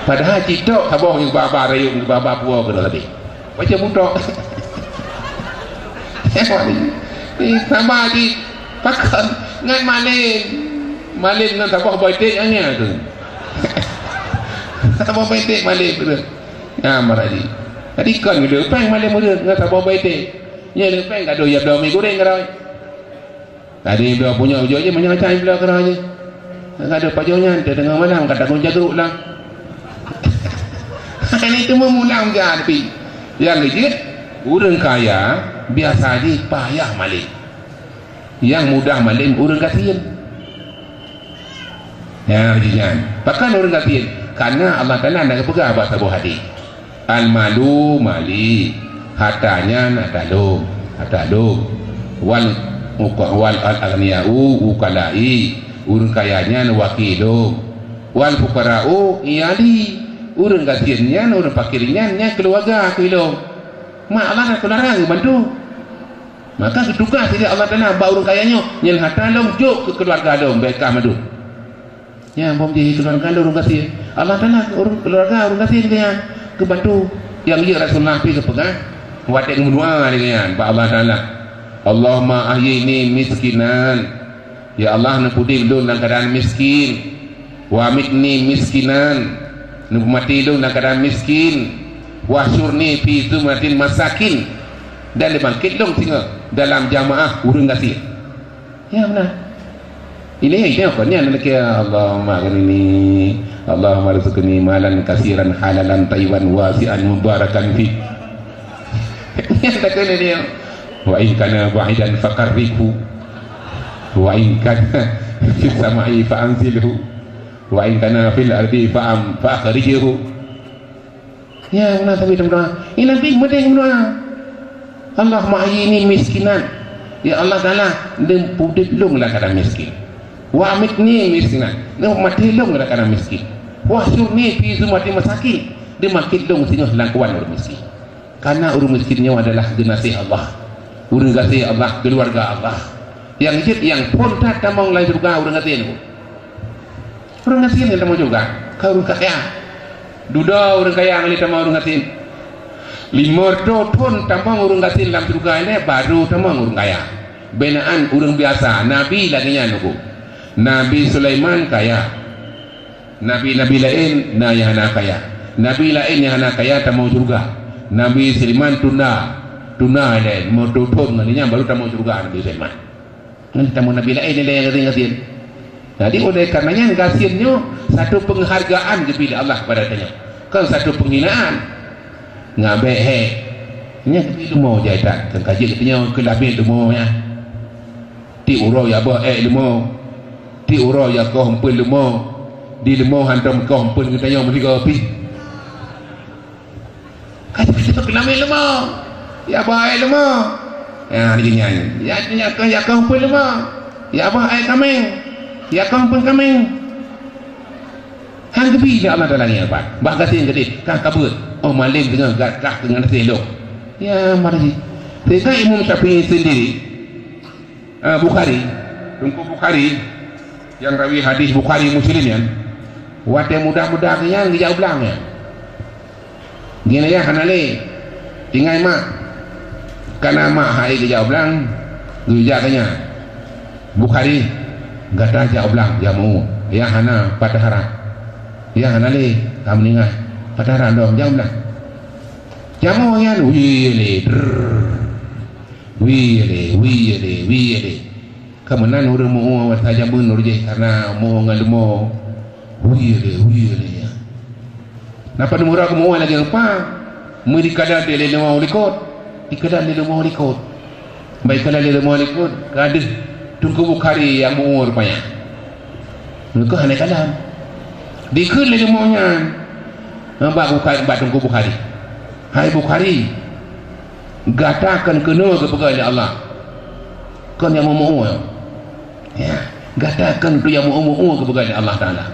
Padahai citok saboh nyang ba-ba rayeuk, ba-ba puwoe keudroe sabe. Macam butok. Ni sama di pakon ngon malem. Malem ngon saboh boh iték nyan tu. Saboh boh iték malem tu. Nah, marah ji. Jadi kon geuleupeng malem ureuëng ngon saboh boh iték. Nyan leupeng gadoh ya bloe mi goreng roi. Tadi beliau punya ujoe jih macam-macam beliau kena jih. Ada pajoh nyan, teungoh malam ka tagun jagruk lah. Ini tu memulang jadi. Yang kejut, ureuëng kaya biasa jih payah malem. Yang mudah malem ureuëng gasien. Ya, jih nyan. Pakon ureuëng gasien? Karena Allah Taala nak peugah bak saboh hadis. Al-malu mali, harta nyan ata lôn, ata lôn. Wal, Muka-, wal al-aghniya'u wukala'i, ureuëng kaya nyan wakil lôn. Wal fuqara'u iyali, ureuëng gasien nyan, ureuëng fakir nyan, nyan keuluwarga keu lôn. Mak Allah dan keuluwarga geubantu. Maka geutugaih lé Allah Taala bak ureuëng kaya nyoe, nyan hareuta lôn jok keu keuluwarga lôn, bèk kah mandum. Nyan bom jih keuluwarga lôn ureuëng gasien. Allah Taala ureuëng keuluwarga ureuëng gasien geuh nyan geubantu. Nyang jeuet Rasulullah pih geupeugah, watèe geumeudoa lagèe nyan bak Allah Taala, "Allahumma ahyini miskinan." Ya Allah, neupeudép lôn lam keuadaan miskin. "Wa amitni miskinan." Neupeumaté lôn lam keuadaan miskin. "Wahsyurni fi zumratil masakin." Dan neubangkét lôn singoh dalam jamaah ureuëng gasien. Ya, beuna. Ini, ini apa? Ini anak lelaki, "Allahumma aghnini, Allahumma rzuqni malan katsiran halalan thayyiban wasi'an mubarakan fi." Ini tak kena dia. "Wa in kana ba'idan faqarribhu. Wa in kana fis sama'i fa anzilhu. Wa in kana fil ardi fa am-, fa akhrijhu." Ya, beuna sabe meudoa. Ini Nabi meudeh meudoa. "Allahumma ahyini miskinan." Ya Allah Taala, neupudép lôn lam keuadaan miskin. "Wa amitni miskinan." Neupeumaté lôn lam keuadaan miskin. "Wahsyurni fi zumratil masakin." Neubangkét lôn singoh lam keuadaan ureuëng miskin. Karena ureuëng miskin nyoe adalah geunaséh Allah. Ureuëng gasien Allah, keuluwarga Allah. Nyang jeuet nyang phôn that tamong lam syeuruga ureuëng gasien nyoe. Ureuëng gasien nyang tamong syeuruga, kon ureuëng kaya. Dudoe ureuëng kaya ngon lé tamong ureuëng gasien. Lima reutôh thon tamong ureuëng gasien lam syeuruga ilèe, barô tamong ureuëng kaya. Beunan ureuëng biasa, nabi lagèe nyan uku. Nabi Sulaiman kaya. Nabi-nabi laén na nyang hana kaya. Nabi laén nyang hana kaya tamong syeuruga. Nabi Sulaiman tunda, tunda ilèe, lima reutôh thon ngon lé nyan barô tamong syeuruga Nabi Sulaiman. Ngon tamong nabi laén ilèe nyang gasien. Jadi, oleh karena nyan, gasien nyoe satu penghargaan geubri lé Allah kepada tanyoe, kon satu penghinaan. Nyan bèk hék. Nyan geubri leumo jai that, kon ka jeuet geutanyoe keu labeh leumo nyan. Tiep uroe ya boh ék leumo. Tiep uroe ya koh eumpeuen leumo. Di leumo hantom koh eumpeuen geutanyoe meusigoe pih. Ka jeuet keu labeh leumo. Ya boh ék leumo. Ya, di nyan. Ya, ya, ya, ya koh eumpeuen leumo. Ya boh ék kaméng. Ya koh eumpeuen kaméng. Han geubri lé Allah Taala nyan pat. Bah gasien geudeh, kah ka beuet. Oh, malém deungon gata kah deungon gasien lôn. Ya, mari. Sehingga Imam Syafi'i sendiri, ah, Bukhari, Teungku Bukhari, nyang rawi hadis Bukhari Muslim nyan, watèe muda-muda geuh nyan geujak u blang nyan. Geuh nyan hana lé. Tinggai mak. Kana mak hai geujak u blang, geujak geuh nyan. Bukhari, gata jak u blang, jak meu-ueh. Nyang hana, pat taharap. Nyang hana lé, ka meuninggai. Pat taharap dong, jak u blang. Jak meu-ueh nyan, wie lé, drrrr. Wie lé, wie lé, wie lé. Ka meunan ureueng meu-ueh masa jameun ureueng jih, karena meu-ueh ngon leumo. Wie lé, wie lé, ya. Napa neumeuruka meu-ueh lagèe rupa? Meu dikada lé leumo likot. Dikada lé leumo likot. Bah ikada lé leumo likot, ka deuh Teungku Bukhari nyang meu-ueh rupanya. Nyan keuh hana kalam. Dikheun lé leumo nyan bak Bukhari, bak Teungku Bukhari, "Hai Bukhari, gata kon keunoe geupeugah lé Allah, kon nyang meu-ueh. Ya, gata kon tu nyang meu-ueh geupeugah lé Allah Taala."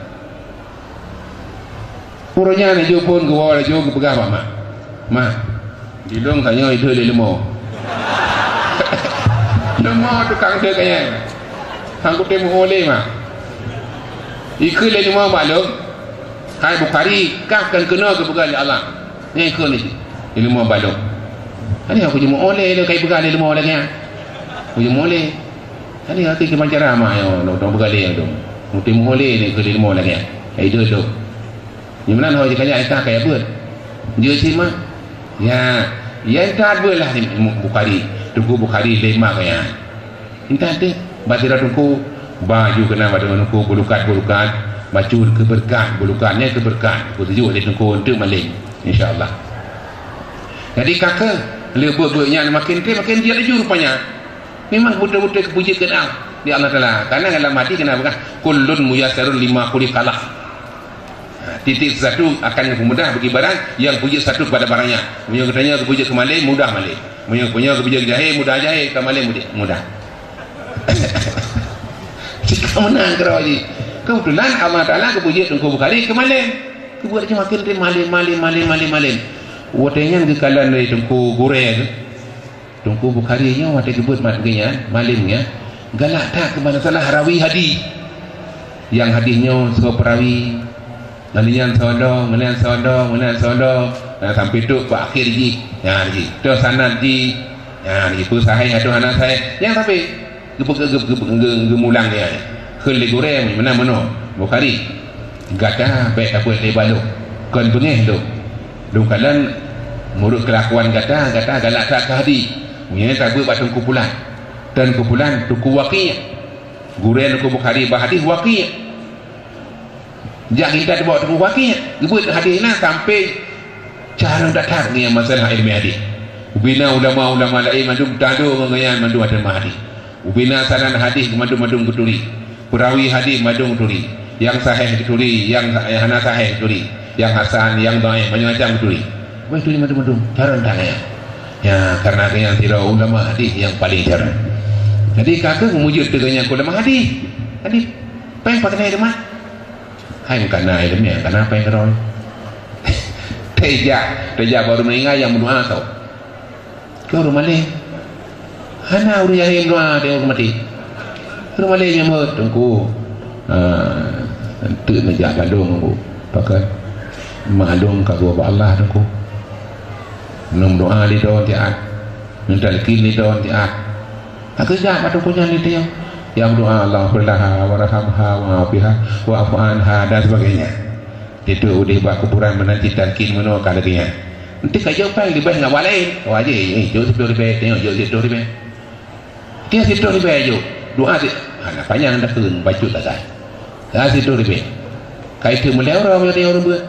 Uroe nyan laju phôn geuwoe laju geupeugah bak mak, "Mak, di lôn tanyoe ideh lé leumo." Leumo tukang deuh kayèe. Han kutem meu-ueh lé, mak. Ikheun lé leumo bak lôn, "Hai Bukhari, kah kon keunoe geupeugah lé Allah." Nyan ikheun lé, lé leumo bak lôn. Hana, aku jimeu'oh lé, lôn kai peugah lé leumo lagèe nyan. Aku jimeu'oh lé. Hana, aku jimeu'oh lé, lôn peugah lé lôn. Mutem meu-ueh lé, ikheun lé leumo lagèe nyan. Ideh lôn. Nyang meunan ho jikajak intat kaya beuet. Jeuet cit mak. Ya, ya intat beuet lah Bukhari. Teungku Bukhari lé mak kaya. Intat teuh, bak sidroe teungku, baju keunan bak teungku, bulukat-bulukat, bacut keu beureukat, bulukat nyan keu beureukat. Teungku seujok lé teungku eunteuk malém, insya Allah. Jadi ka keuh, lé beuet-beuet nyan makin teuh makin jeuet laju rupanya. Memang beutôi-beutôi keupeujeuet keu Allah, di Allah Taala. Karena dalam hadis keunan peugah, "Kullun muyassarun lima khuliqa lah." Ha, tiep-tiep sesuatu akan geupeumudah bagi barang nyang peujeuet sesuatu kepada barang nyan. Meunyoe geutanyoe geupeujeuet keu malém, mudah malém. Meunyoe, meunyoe geupeujeuet keu jahé, mudah jahé, ka malém mudah, mudah. Cit ka meunan keudroe jih. Keubeutulan Allah Taala geupeujeuet Teungku Bukhari keu malém. Geubuet cit makin malém, malém, malém, malém, malém. Watée nyan geukalon lé Teungku Gurée, Teungku Bukhari nyoe watée geubuet mat geuh nyan, malém nyan, galak that keu masalah rawi hadih. Nyang hadih nyoe soe peurawi, ngon nyan soe droe, ngon nyan soe droe, ngon nyan soe droe, nah, sampai trok bak akhé jih. Nyan jih. Toh sanad jih. Nyan jih, peue sahih atau hana sahih. Nyan sampai geupe-, geu-, geu-, geu-, geumulang nyan. Kheun lé gurée meunan meunoe, Bukhari. Gata bék tapeuet lé balok. Kon beungéh lôn. Lôn kalon meunurot keulakuan gata, gata galak that keu hadih. Meunyoe tabeuet bak Teungku Pulan. Teungku Pulan, Teungku Waqi'. Gurée Teungku Bukhari bak hadih Waqi'. Jak geutanyoe bak Teungku Waqi', geubuet hadih nyan sampai carông that-that ngon masalah ilmu hadih. Ubena ulama-ulama laén mandum tado ngon gobnyan mandum ateueh hadih. Ubena sanad hadih mandum-mandum geuturi. Peurawi hadih mandum geuturi. Nyang sahih geuturi, nyang, nyang hana sahih geuturi. Nyang hasan, nyang dhaif, macam-macam geuturi. Wah, turi mandum-mandum. Carông that nyan. Ya, karena gobnyan sidroe ulama hadih nyang paleng carông. Jadi, ka kheueh meujeuet teuh gobnyan keu ulama hadih. Hadih. Péng pakon hai teuma? Hai meukanan ileumèe, kana péng keudroe. Teujak, teujak bak ureueng meuninggai nyang meudoa keu. Keu ureueng malém. Hana ureueng nyang meudoa di ureueng maté. Ureueng malém nyang meuet, Teungku. Ah, enteuk neujak bak lôn, Teungku. Pakon? Mak lôn ka geuwoe bak Allah, Teungku. Neumeudoa lé droe siat. Neutalkin lé droe siat. Ka geujak bak teungku nyan lé tanyoe. Nyang meudoa, "Allahummaghfir laha warhamha wa'afiha wa'fu anha," dan sebagainya. Tieb udeh bak kuburan meunan cit talkin meunoe ka lagèe nyan. Enteuk ka jok péng leubeh ngon awak laén. Wah, jih, eh, jok siplôh ribèe, tanyoe jok siplôh ribèe. Dia siplôh ribèe jok. Doa si, ha, na panyang dah kheun, bacut sagai. Ha, siplôh ribèe. Kai teuk meulai uroe, meulai uroe beuet.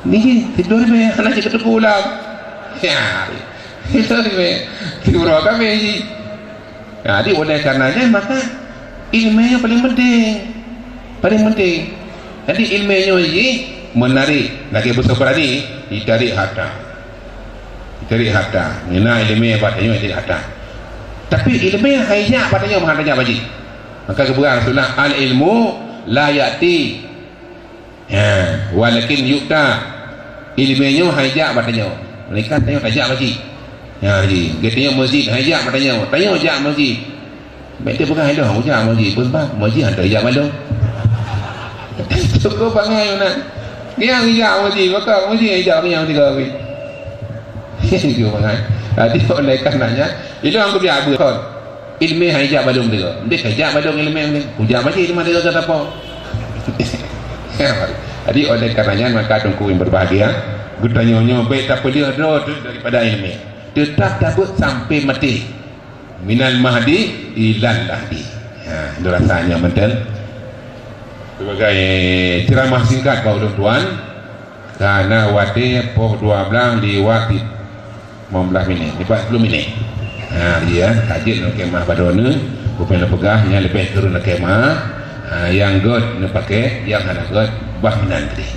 Ni, siplôh ribèe, hana cit keuteupeu ulang. Ya, siplôh ribèe. Siuroe kami ji. Jadi, oleh karenanya, maka ileumèe nyoe paling penting. Paling penting. Jadi, ileumèe nyoe ji menarik. Lagèe beusoe Ibrani, ditarik harta. Ditarik harta. Nyan ileumèe bak tanyoe ditarik harta. Tapi ileumèe hai jak bak tanyoe meuhan tajak bak jih. Maka geupeugah Rasulullah, "Al-ilmu la ya'ti." Ya, walakin yu'ta. Ileumèe nyoe hai jak bak tanyoe. Melainkan tanyoe tajak bak jih. Ya, jih. Geutanyoe masjid hai jak bak tanyoe. Tanyoe jak masjid. Bèk teupeugah lôn, jak masjid. Peue sabab? Masjid hana jak bak lôn. Cukup bangai meunan. Nyang jak masjid, maka masjid jak nyang tiga hari. Cukup bangai. Jadi, oleh karenanya, ilôn kubiak beuet kon. Ileumèe hai jak bak lôn tiga. Ndeh hai jak bak lôn ileumèe ndeh. Kujak masjid teuma tiga kata po. Jadi, oleh karenanya, maka teungku yang berbahagia, geutanyoe nyoe bèk tapeuleueh droe teuh daripada ileumèe. Teutap tabeuet sampai maté. Minal mahdi ilal lahdi. Ha, itu rasanya betul. Sebagai ceramah singkat bak ulôn tuan, karena watèe poh dua belas liwat lima belas minit, liwat sepuluh minit. Ha, iya, ka jeuet ngon khemah bak droeneuh, bukon lôn peugah, nyang leubeh keu ureueng khemah, ha, nyang göt neupaké, nyang hana göt, bah meunan keudéh.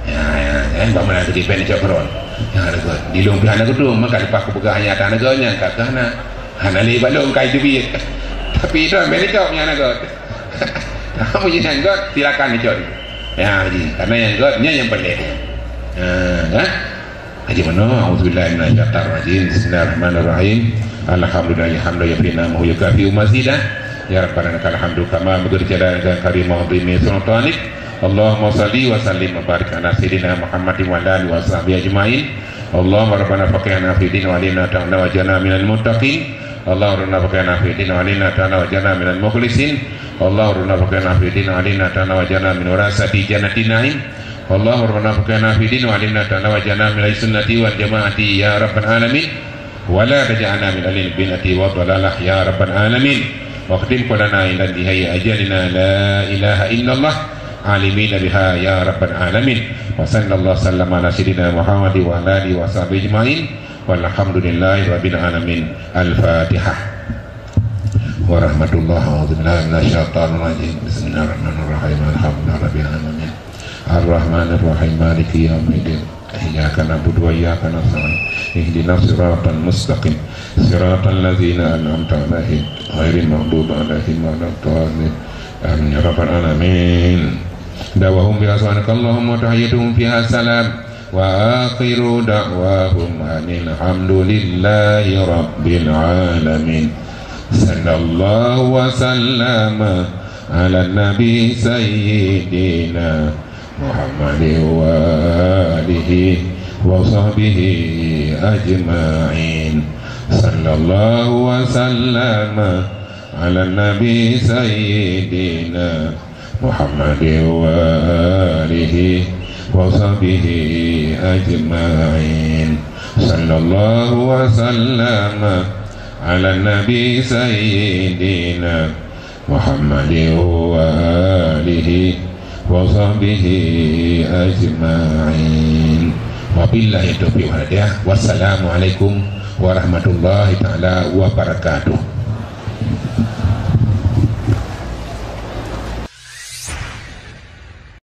Ha, ya, ya, bah meunan keudéh, bèk neucok keudroe. Nyang hana göt. Di lôn pih hana keudroe, maka leupah kupeugah nyang hana göt, nyang ka keuh hana. Hana lé bak lôn kai teubiet. Tapi droe bèk neucok nyang hana göt. Kamu nyang göt, silakan neucok. Ya, ji. Karena nyang göt, nyan nyang peureulèe. Ha, kan? Haji meunoe, a'udzubillahi minasyaitonirrajim. Bismillahirrahmanirrahim. Alhamdulillahi hamdan yuwafi ni'amahu wa yukafi'u mazidah. Ya Rabbana lakal hamdu kama yanbaghi li jalali wajhika wa li 'azimi sultanik. Allahumma shalli wa sallim wa barik ala sayyidina Muhammadin wa ala alihi wa sahbihi ajma'in. Allahumma rabbana faqihna fid din wa 'allimna ta'wila wa ja'alna minal muttaqin. Allahumma rabbana faqihna fid din wa 'allimna ta'wila wa ja'alna minal mukhlisin. Allahumma rabbana faqihna fid din wa 'allimna ta'wila wa ja'alna min warasati jannatin na'im. Allahumma rabbana faqihna fid din wa 'allimna ta'wila wa ja'alna min ahli sunnati wal jama'ati ya rabbal alamin. Wa la taj'alna min ahli bid'ati wa dhalalah ya rabbal alamin. Wa khtim qawlana inda intihai ajalina la ilaha illallah alimina biha ya rabbal alamin. Wa sallallahu sallama ala sayyidina Muhammad wa ala alihi wa sahbihi ajma'in. Walhamdulillahi rabbil alamin. Al-Fatihah. Warahmatullahi, a'udzubillahi minasyaitonirrajim. Bismillahirrahmanirrahim. Alhamdulillahi rabbil alamin. Arrahmanirrahim. Maliki yaumiddin. Iyyaka na'budu wa iyyaka nasta'in. Ihdinas siratal mustaqim. Siratal ladzina an'amta 'alaihim, ghairil maghdubi 'alaihim waladdallin. Amin ya rabbal alamin. Da'wahum fiha subhanakallahumma wa tahiyyatuhum fiha salam. Wa akhiru da'wahum anil hamdulillahi rabbil alamin. Sallallahu wa sallama ala nabi sayyidina Muhammadin wa alihi wa sahbihi ajma'in. Sallallahu wa sallama ala nabi sayyidina Muhammadin wa alihi wa sahbihi ajma'in. Sallallahu wa sallama ala nabi sayyidina Muhammadin wa alihi wa sahbihi ajma'in. Wabillahi taufiq wal hidayah. Wassalamualaikum warahmatullahi taala wabarakatuh.